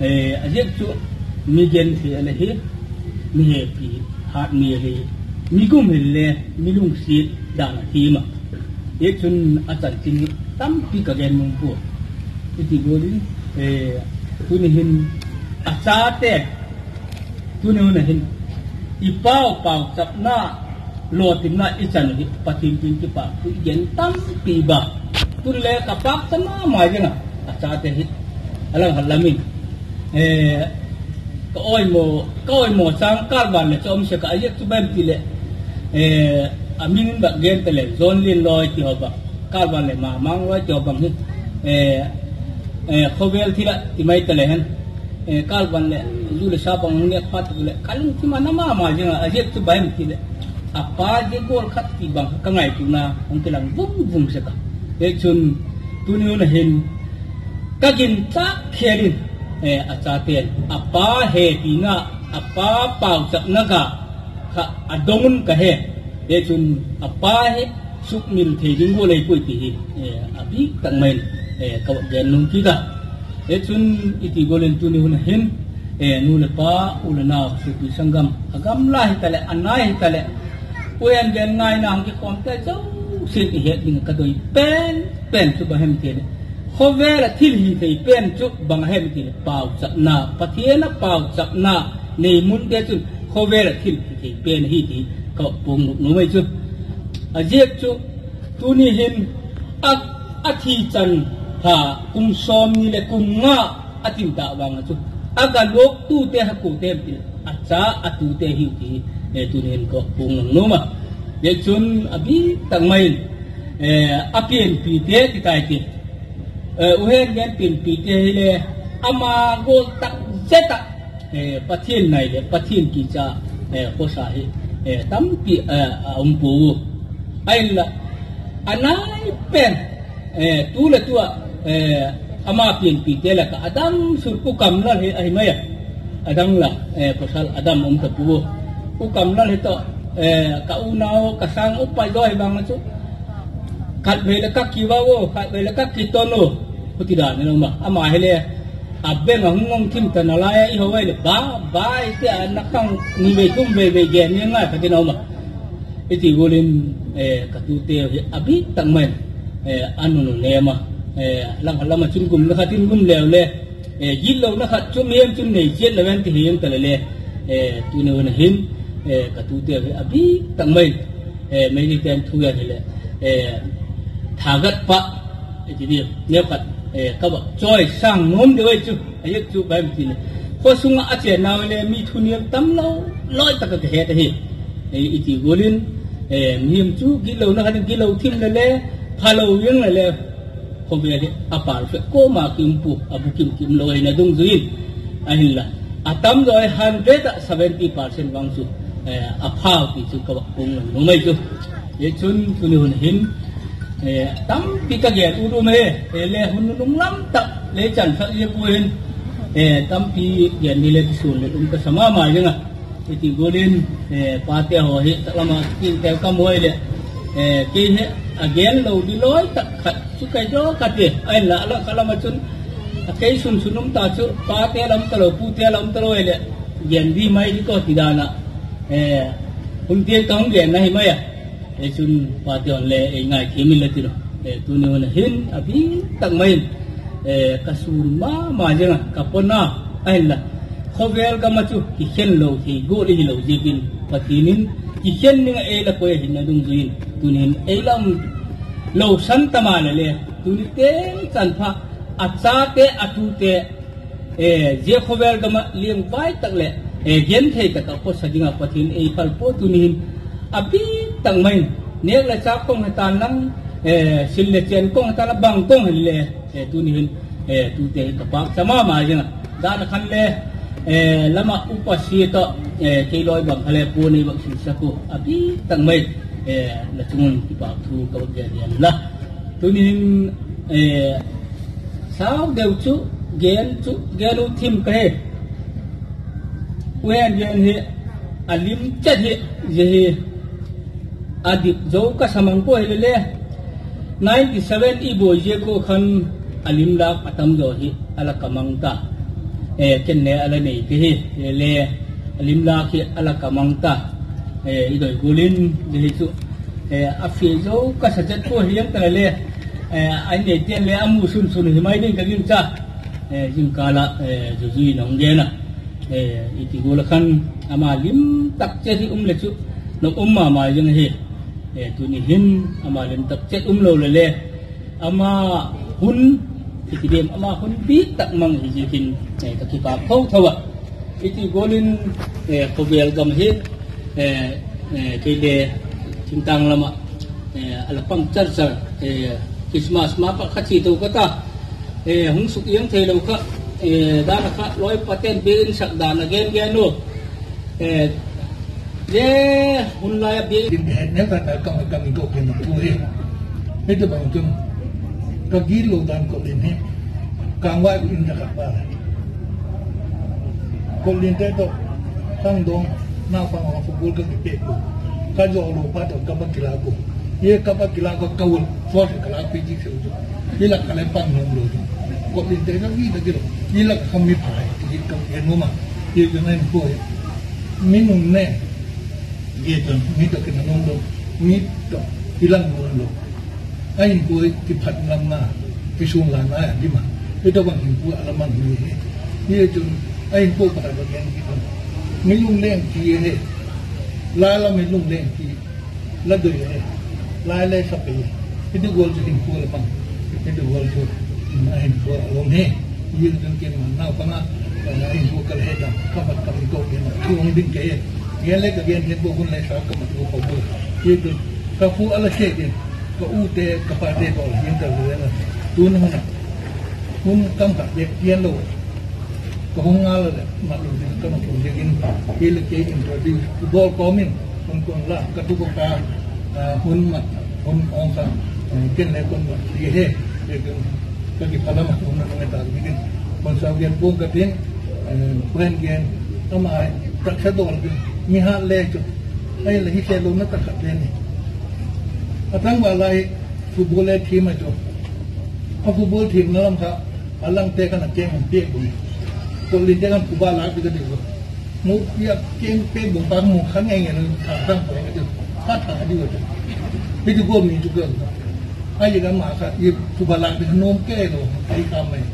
E, a ziak chu mi genthei a le hi, mi hepi hat mi a le, mi gum hile mi lungsiat dan a thiam a. Zia chun a chanchin hi tampi ka gen nuam pua. I ti gual in, e, tuni hin a chate, tuni hun a hin i pau pauchapna, lawtinna i chan uh hi Pathian kiang kipakthu i gen tampi ba. Tun le ka pâkcha ma ma ding a, a chate hi a lang hat lam in, e, ka awimaw, ka awimaw chang kâlvan leh chu um sek a, a ziak chu bang em ti leh, e, a min in bak gen ta leh John Lianlawi ti haw bang, kâlvan leh Mamanglawi ti haw bang hi, e, e, khawvel thil ah ti mai ta le hen, e, kâlvan leh zu le sa bang hung nêk phat tak leh ka lungthim a na ma ma ziang a, a ziak chu bang em ti leh, a pa zia gual khat ti bang ka ngaituana hung kilang vum vum sek a. Zia chun tuni hun a hin ka ginchâk khêl in, e, a chate'n a pa hepina A pa pauchapna ga kha a dong un ka he. Hichun a pa hi sukmil thei ding gual ahi puai ti hi, a bîk tak mai in ka va gen nuam kit a. Hichun i ti gual in tuni hun a hin, nu leh pa, u leh nau, suapi sanggam, a gamla hitaleh, a nai hitaleh, u Hengen ngaina hung kikhawmte zosia'n i het ding ka doi pen pen chu bang hem ti leh, khawvel ah thil hi thei pen chu bang hem ti leh, pauchapna, Pathian a pauchapna nei munte chun khawvel ah thil hi thei pen ahi ti ka puang nuam nuam ahi chu. A ziak chu tuni hin a, a thi chan pha kum sawmni leh kum nga a tin ta vang a chu, a ga luak tute hi kuate em ti leh, a cha a tute ahiu ti tuni hin ka puang nuam nuam a. Hichun a bîk tak mai in a pianpite ti tai ti, u Hengen pianpite hile, ama gual tak zet ah Pathian nai leh Pathian kicha khawsa hi tampi a um pua u. Ahinla, a nai pen, tu leh tu ah ama pianpite lak ah a dam suk U Kamlal hi ahi mai a. A dang la, pawsal a dam um ta pua u. U Kamlal hi tawh, ka unau ka sâng upa zaw hi vang a chu, khatvei leh ka kiva u, khatvei leh ka kiton u, huti dan in um a. Ama hile, a beng a hung ngawng thim ta nalai a i ho ai leh, ba, bai, ti a na khang ni vei thum vei vei gen ni ngai kha tin a um a. I ti gual in, ka tute hi a bîk tak mai in a nunun em a, langkhat lam ah chun gumna khat in gum leu le, gitlona khat chu mihem chun nei chiat lo ven ti hi eng ta le le, tuni hun a hin ka tute hi a bîk tak mai in, Meiteite'n thu gen hileh, thagatpa, i ti di, neukhat ka va chawisâng nuam deu ahi chu. A ziak chu bang em ti leh, khaw sung ah a chênnau le mi thunei tam lo, lawi tak ah ka het ahi. I ti gual in, mihem chu gitlona khat in gitlo thim le le, phalo ing le le, khawvel hi a perfect kuama ki um pua, a bukim ki um lo ahina dungzui in, ahinla, a tam zaw hi hundred ah seventy percent vang chu a phau ti chu ka va puang nuam nuam ahi chu. Hichun tuni hun hin tampi ka gen ut um e, le hun nunung lam tak le chan sak ziak ua hin, tampi gen ni le kisuan le um ka sa ma ma zing a. I ti gual in, pate haw hi tak lam ah kinteu ka mu ai leh, kei hi a gen lo di lawi tak khat chu kai zaw ka ti, ahinla a la ka lam ah chun, a kei sun sun um ta chu pate lam talo, pute lam talo ai leh, gen di mai di kaw ti dan ah, hun tiang ka hung gen ahi mai a. Hichun pate haw'n le ei ngaithiam inla tin, tuni hun a hin a bîk tak mai in ka sûn ma ma ziang a, ka pawtna ahinla, khawvel gam ah chu kikhen lo thei gual i hilo ziakin Pathian in kikhen ding ah ei la koi ahina dungzui in tuni hin ei la um lo san ta maleh le, tuni teng chan pha a chate a tute zia khawvel gam ah liangvai tak leh genthei tak ah khawsa ding ah Pathian ei phal pua tuni hin a bîk tak mai in, nêk leh châk kawng hi tan lang, sil leh chên kawng hi tan lang, bang kawng hile, tuni hin tute hi ka pâk cha ma ma ziang a, dan a khan le lam ah upasia tawh kei lawi bang kha le puan ei bang silsak u a bîk tak mai, la chung un kipâk thu ka va gen inla, tuni hin sau deu chu gen chu gen u thim ka hi. U Hengen hi a lim chet hi, zia hi a dik zo ka sa mang pua hile le, ninety seven i buai ziak ua khan a lim lâk a tam zaw hi a la ka mang ta, ken le a la nei te hi, le a lim lâk hi a la ka mang ta, i doi gual in zia hi chu a fie zo ka sa chet pua hi eng ta le le, a nei ten le a mu sun sun hi mai ding ka gingcha, zingkâl ah zuzui in a hung gen a, i ti gual a khan ama lim tak chet hi um le chu nop um ma ma zing ahi. Tuni hin ama lim tak chet um lo le le, ama hun, i ti diam, ama hun bîk tak mang hi ziakin ka kipâk tho tho a. I ti gual in khawvel gam hi kei le thingtâng lam ah a la pang char char, Christmas ma pat kha chia to ka ta, hung suk iang theilo kha, dan a kha lawi pate'n biakin sak dan a gen gen u, zia hun lai a biakin, hitobang chun ka gitlo dan Kotlian hi, Kângvai in ka kha pa, Kotliante tawh Khangdong, naupang a football ka kipiak u. Ka zawlo pa tawh cup a kilâk u. Hi cup a kilâk u ka ul, force ka lâkpi dik sek u chu. Hi lak ka le pang nuam lo chu. Kawtlinte ka ui ta kilo. Hi lak ka mi phai, ti ka en nuam a. Hi ka ngai pua. Mi nung ne. Hi chun mi tawh kina nuam lo. Mi tawh kilang nuam lo. A hinkhua hi kiphat lam na, kisûn la na a dim a. Hi tawhbang hinkhua a la mang hi hi. Hi chun a hinkhua pakhat va gen kit u. Mi lungleng ki hi. La lam hi lungleng ki. La doi hi. La le sa pe hi. Hi ti gual chu hinkhua la mang. Hi ti gual chu a hinkhua a lom hi. Hi chun ken man nau pang a, a hinkhua ka le he dam. Ka mat ka mi ko ken thu hung ding ke hi. Gen le ka gen ken ko hun le sa ka mat ko ko. Hi chun ka pu a la se ding. Ka ute, ka pate bawl hian ka le na. Tun hun a. Hun kam khat bek pian lo. Ka hung ngal leh, mat lo ding ka mat lo ding in. Hi le kei introduce. Bawl kawm in, hun kon la, ka tu ko ka, ah, hun mat, hun ong ka, eh, ken le kon mat. Hi he, hi ken, ka kipha lam a, hun na ngai ta ding in. Kon sa gen puang ka tin, eh, friend gen, ama, taksa dol ding. Mi hat le chu. Ai le hi se lo na taksa te ni. A tangval lai, football le thim a chu. A football thimna lam kha, a langte khan a keng hung piak bung. Kawtlinte khan phuba lâk ding ka ti u. Mu piak keng piak bung pa mu kha ngei ngei tha tang pa ka ti u. Kha tha di u chu. Hi ti gual mi chu ka. Ai ka ma kha i phuba lâk ding nuam kei lo. Ai ka mai.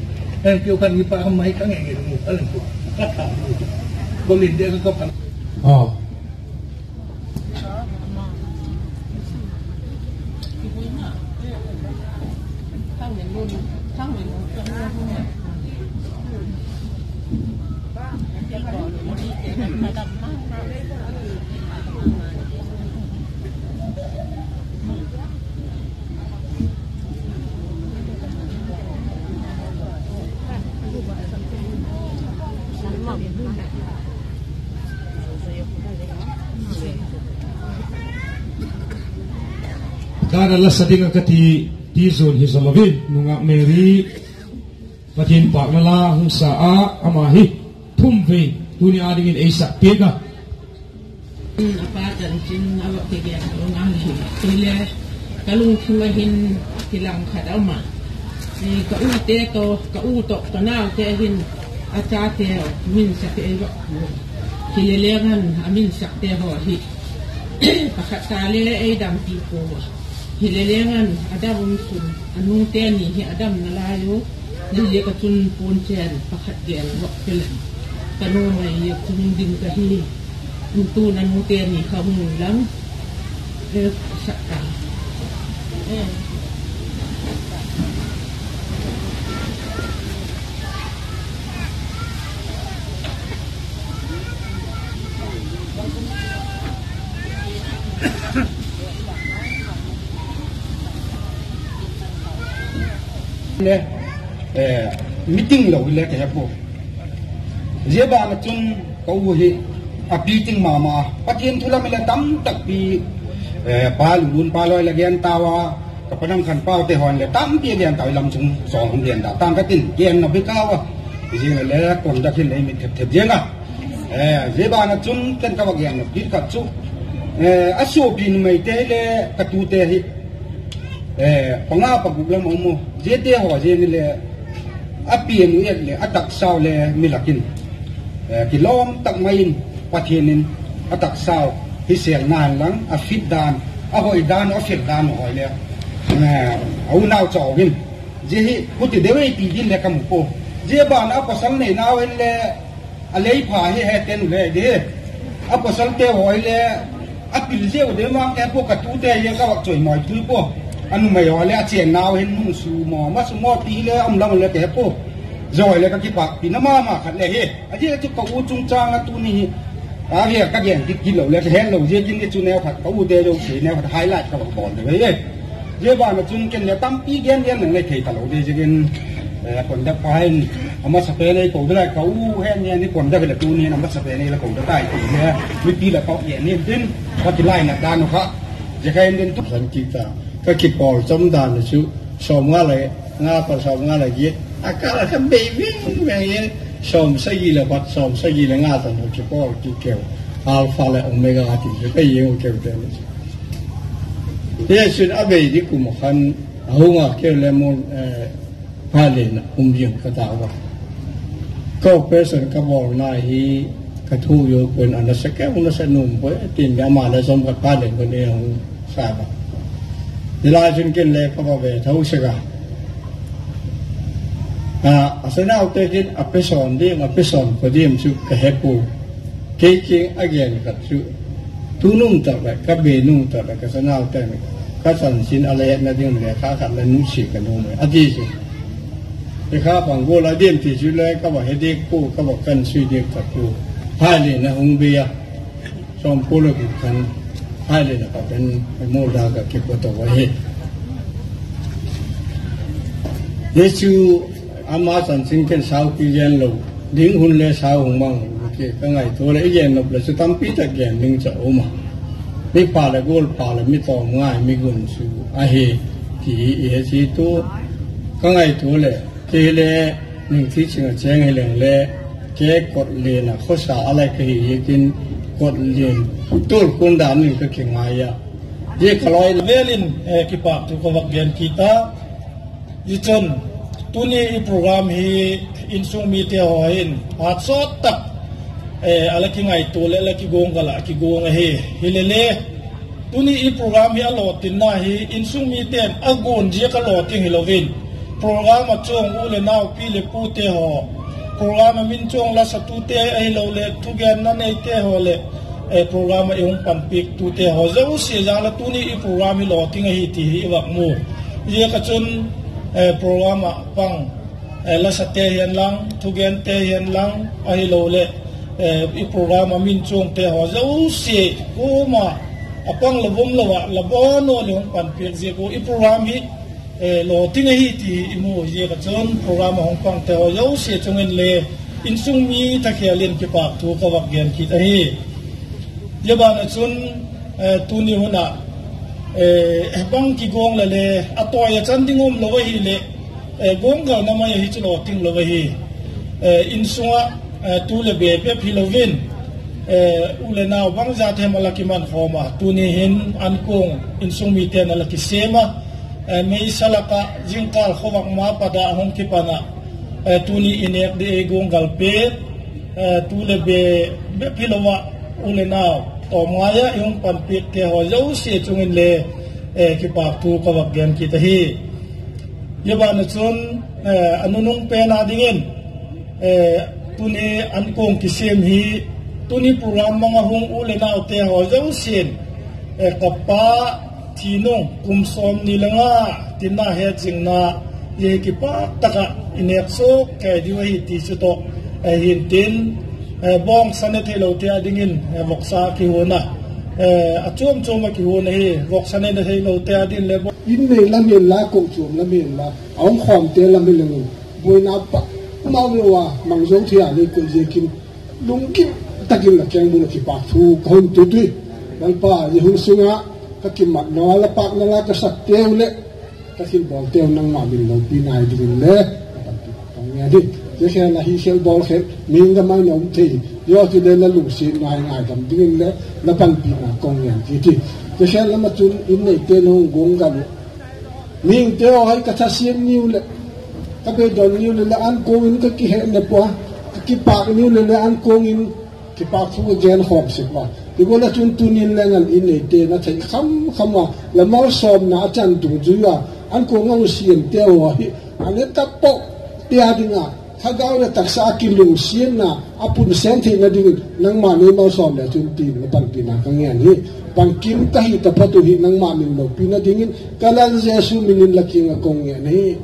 Ai keu khan i pa kha mai kha ngei ngei mu kha leng chu. Kha tha di u chu. Kawtlinte kha ka phan. Dan a la sa ding ah ka ti, ti zuan hi zaw lo in, nungak Mary, Pathian pâkna la hung sa a, ama hi thum vei tuni a dingin ei sak piak a. A pa chanchin a va pe gen lo ngal hi. Hile ka lungthim a hin kilang khat a um a. Ka ute tawh, ka u tawh ka naute hin a chate min sak ei va pu. Hile leng an a min sakte haw hi pakhat ta le ei dampi pua. Hile leng an a dam um sun a nute ni hi a dam nalai u. Hile ka chun puan chen pakhat gel va pe leng. Ka nu mai a chun ding ka hi. Tun a nute ni kha hung lang. E, sak ta. E. Le, eh, meeting lo le ka he pua. Zia ban ah chun ka u hi a piting ma ma. Pathian thu lam le tam tak pi, eh, pa Lulun pa loi la gen tau a, ka pa Nangkhanpau te haw'n le tampi a gen tau, i lam chung sawl hung gen da tang ka tin, genna bik a va. Zia le kon da khin le mit thep thep ziang a. Eh, zia ban ah chun ken ka va genna bik khat chu, eh, a suapi numeite le ka tute hi, eh, panga paguk lam a um u. Ziate haw zia ni le a pian u et le a taksau le mi lak in, eh, kilawm tak mai in Pathian in a taksau hi sel nan lang a fit dan, a hoi dan, a fel dan a hoi le, eh, a unau chaw in. Zia hi huti deu ei ti din le ka mu pua. Zia ban a pasal nei nau in le a lei pha hi he ten u le di. A pasalte haw le a pil zia u de mang te pua, ka tute hi ka vak choi mawi tui pua. A numei haw le a chênnau hin nung su maw, ma su maw ti le a um lam le ka he pua. Zia haw le ka kipâkpina ma ma khat le hi. A zia chu ka u chungchâng a tuni hi. A ve ka gen kit kit lo le ka het lo ziakin i chu neu khat ka ute zosia neu khat highlight ka vak bawl de ve. Zia ban ah chun ken le tampi gen gen leng le thei talo de ziakin, eh, conduct pa hin a masapen ei ko de lai, ka u hen ni a ni conduct le tuni hin a masapen ei la ko de tai ti le mipi la tawh gen ni tin ka kilainat dan u kha. Zia kha in din tu khan ti ta, ka kipawl cham dan chu sawmnga le nga pa sawmnga le giat a kâl ah ka bei veng veng in, Sawmsagi leh khat, sawmsagi leh nga tan a kipawl kikeu, Alpha leh Omega ti chu ka hiu keu te ni. Jesu'n a bei di kum a khan a hung a, keu le mun, eh, pha lena um zing ka ta ua. Ka operation ka bawlna hi ka thu yo kun a nasa keu nasa nuam poi tin, ama le sawm khat pha len kun a hung sa a. Hilai chun ken le ka va ve tho sek a. A, a sanaute kin a pe sawn diam, a pe sawn kha diam chu ka he pua. Kei kiang a gen khat chu, tu nung tak leh, ka bei nung tak leh ka sanaute'n ka chanchin a la hetna ding lekha khat la nusia ka nuam e, a ti chu. Lekha bang gual a diam ti chu le ka va he diak pua, ka va kan sui diak tak pua. Pha len a hung bei a. Sawmkua leh guk khan, pha len a pat in, mu la ka kipat ahi. Jesu ama chanchin ken saupi gen lo ding hun le sau hung mang u ti ka ngaitua leh, i gen nop leh chu tampi tak gen ding chu a um a. Mi pha leh gual pha leh mi tawm ngai mi gun chu ahi ti i he chi tu ka ngaitua leh, kei le ning ti ching a chêng hileng le, kei kot len a khawsa a lai ka hi ziakin, kot len tual kun dan in ka kingai a. Zia ka lawi vêl in, eh, kipâkthu ka vak gen kit a. Zia chun, tuni i program hi insung mite haw hin phat sawt tak, eh, a la kingaitua leh la kiguanggal ah kiguang ahi. Hilele, tuni i program hi a lawtinna hi insung mite'n a guan ziak a lawting hilo in, program a chuang u leh nau, pi leh pute haw, program a min chuang lasatute ahiloleh thugenna neite haw leh, eh, program ah i hung panpiaktute haw zosia jal a tuni i program hi lawting ahi ti hi i vak mu. Ziak a chun, eh, program ah pang, eh, lasate hian lang, thugente hian lang, ahiloleh, eh, i program a min chuangte haw zosia kuama a pang lo vum lo ah la bawn u leh hung panpiak ziak u i program hi, eh, lawting ahi ti i mu ziak a chun program a hung pangte haw zosia chung in le insung mi thakhel in kipâkthu ka vak gen kit ahi. Zia ban ah chun, eh, tuni hun ah, eh, bang kiguang leh le a tawi a chan ding um lo ahileh, eh, guanggalna mai ahi chu lawting lo ahi. Eh, insung ah, eh, tu leh be bep hilo in, eh, u leh nau bangzat hem a la kiman khawm a, tuni hin ankuang insung mite'n a la kisêm a, eh, meisa lak ah zingkal khawvak ma pat a hung kipan ah, eh, tuni i nêk di ei guanggal pen, eh, tu leh be bep hilo ah u leh nau tawm ngai ah i hung panpiakte haw zosia chung in le, eh, kipâkthu ka vak gen kit ahi. Zia ban ah chun, eh, a nunung pen a dingin, eh, tuni ankuang kisêm hi, tuni program mang a hung u leh naute haw zosia'n, eh, ka pa thi nung kum sawmni le nga tinna het zingna, zia hi kipâk tak ah i nêk suak kei diu ahi ti chu tawh, eh, hintin, eh, bawngsa ne theilote a dingin, eh, voksa kihuan a, eh, a chuam chuam a kihuan ahi, voksa ne theilote a ding leh baw- In nei lam inla, kochuam lam inla, a hung khawmte lam hileng in, buaina pa mau lo a mang zo thei a lei koi ziakin, lunggim tak in la kengbul ah kipâkthu ka hun tut ui. Lalpa, zia hun sung ah ka kimatna la pâkna la ka sakteu leh ka thilbawlteu nangma min lopina dingin le la panpina ka ngen hi. Zia khel a hi khel bawl khel mihing gam ah i um thei, zia chu le la lungsiatna hi ngaidam dingin le la panpina ka ngen kit hi. Zia khel lam ah chun in neite nung guanggal uh, mihingte haw hi ka thasiam niu leh, ka beidon niu leh le ankuang in ka kihetna pua, ka kipâk niu leh le ankuang in kipâkthu ka gen khawm sek ua. Ti gual ah chun tuni'n leng an in neite na thei kham kham a, la malsawmna a chan dungzui a, ankuang a hung siamte haw hi a ne tak pua te a ding a, thagau leh taksa a kilungsiatna a pun seng theina dingin nangma'n ei malsawm le chun tin la panpina ka ngen hi. Bangkim ka hi taphot uh hi nangma min lopina dingin ka Lal Jesu min in la kiang ah ka ngen hi.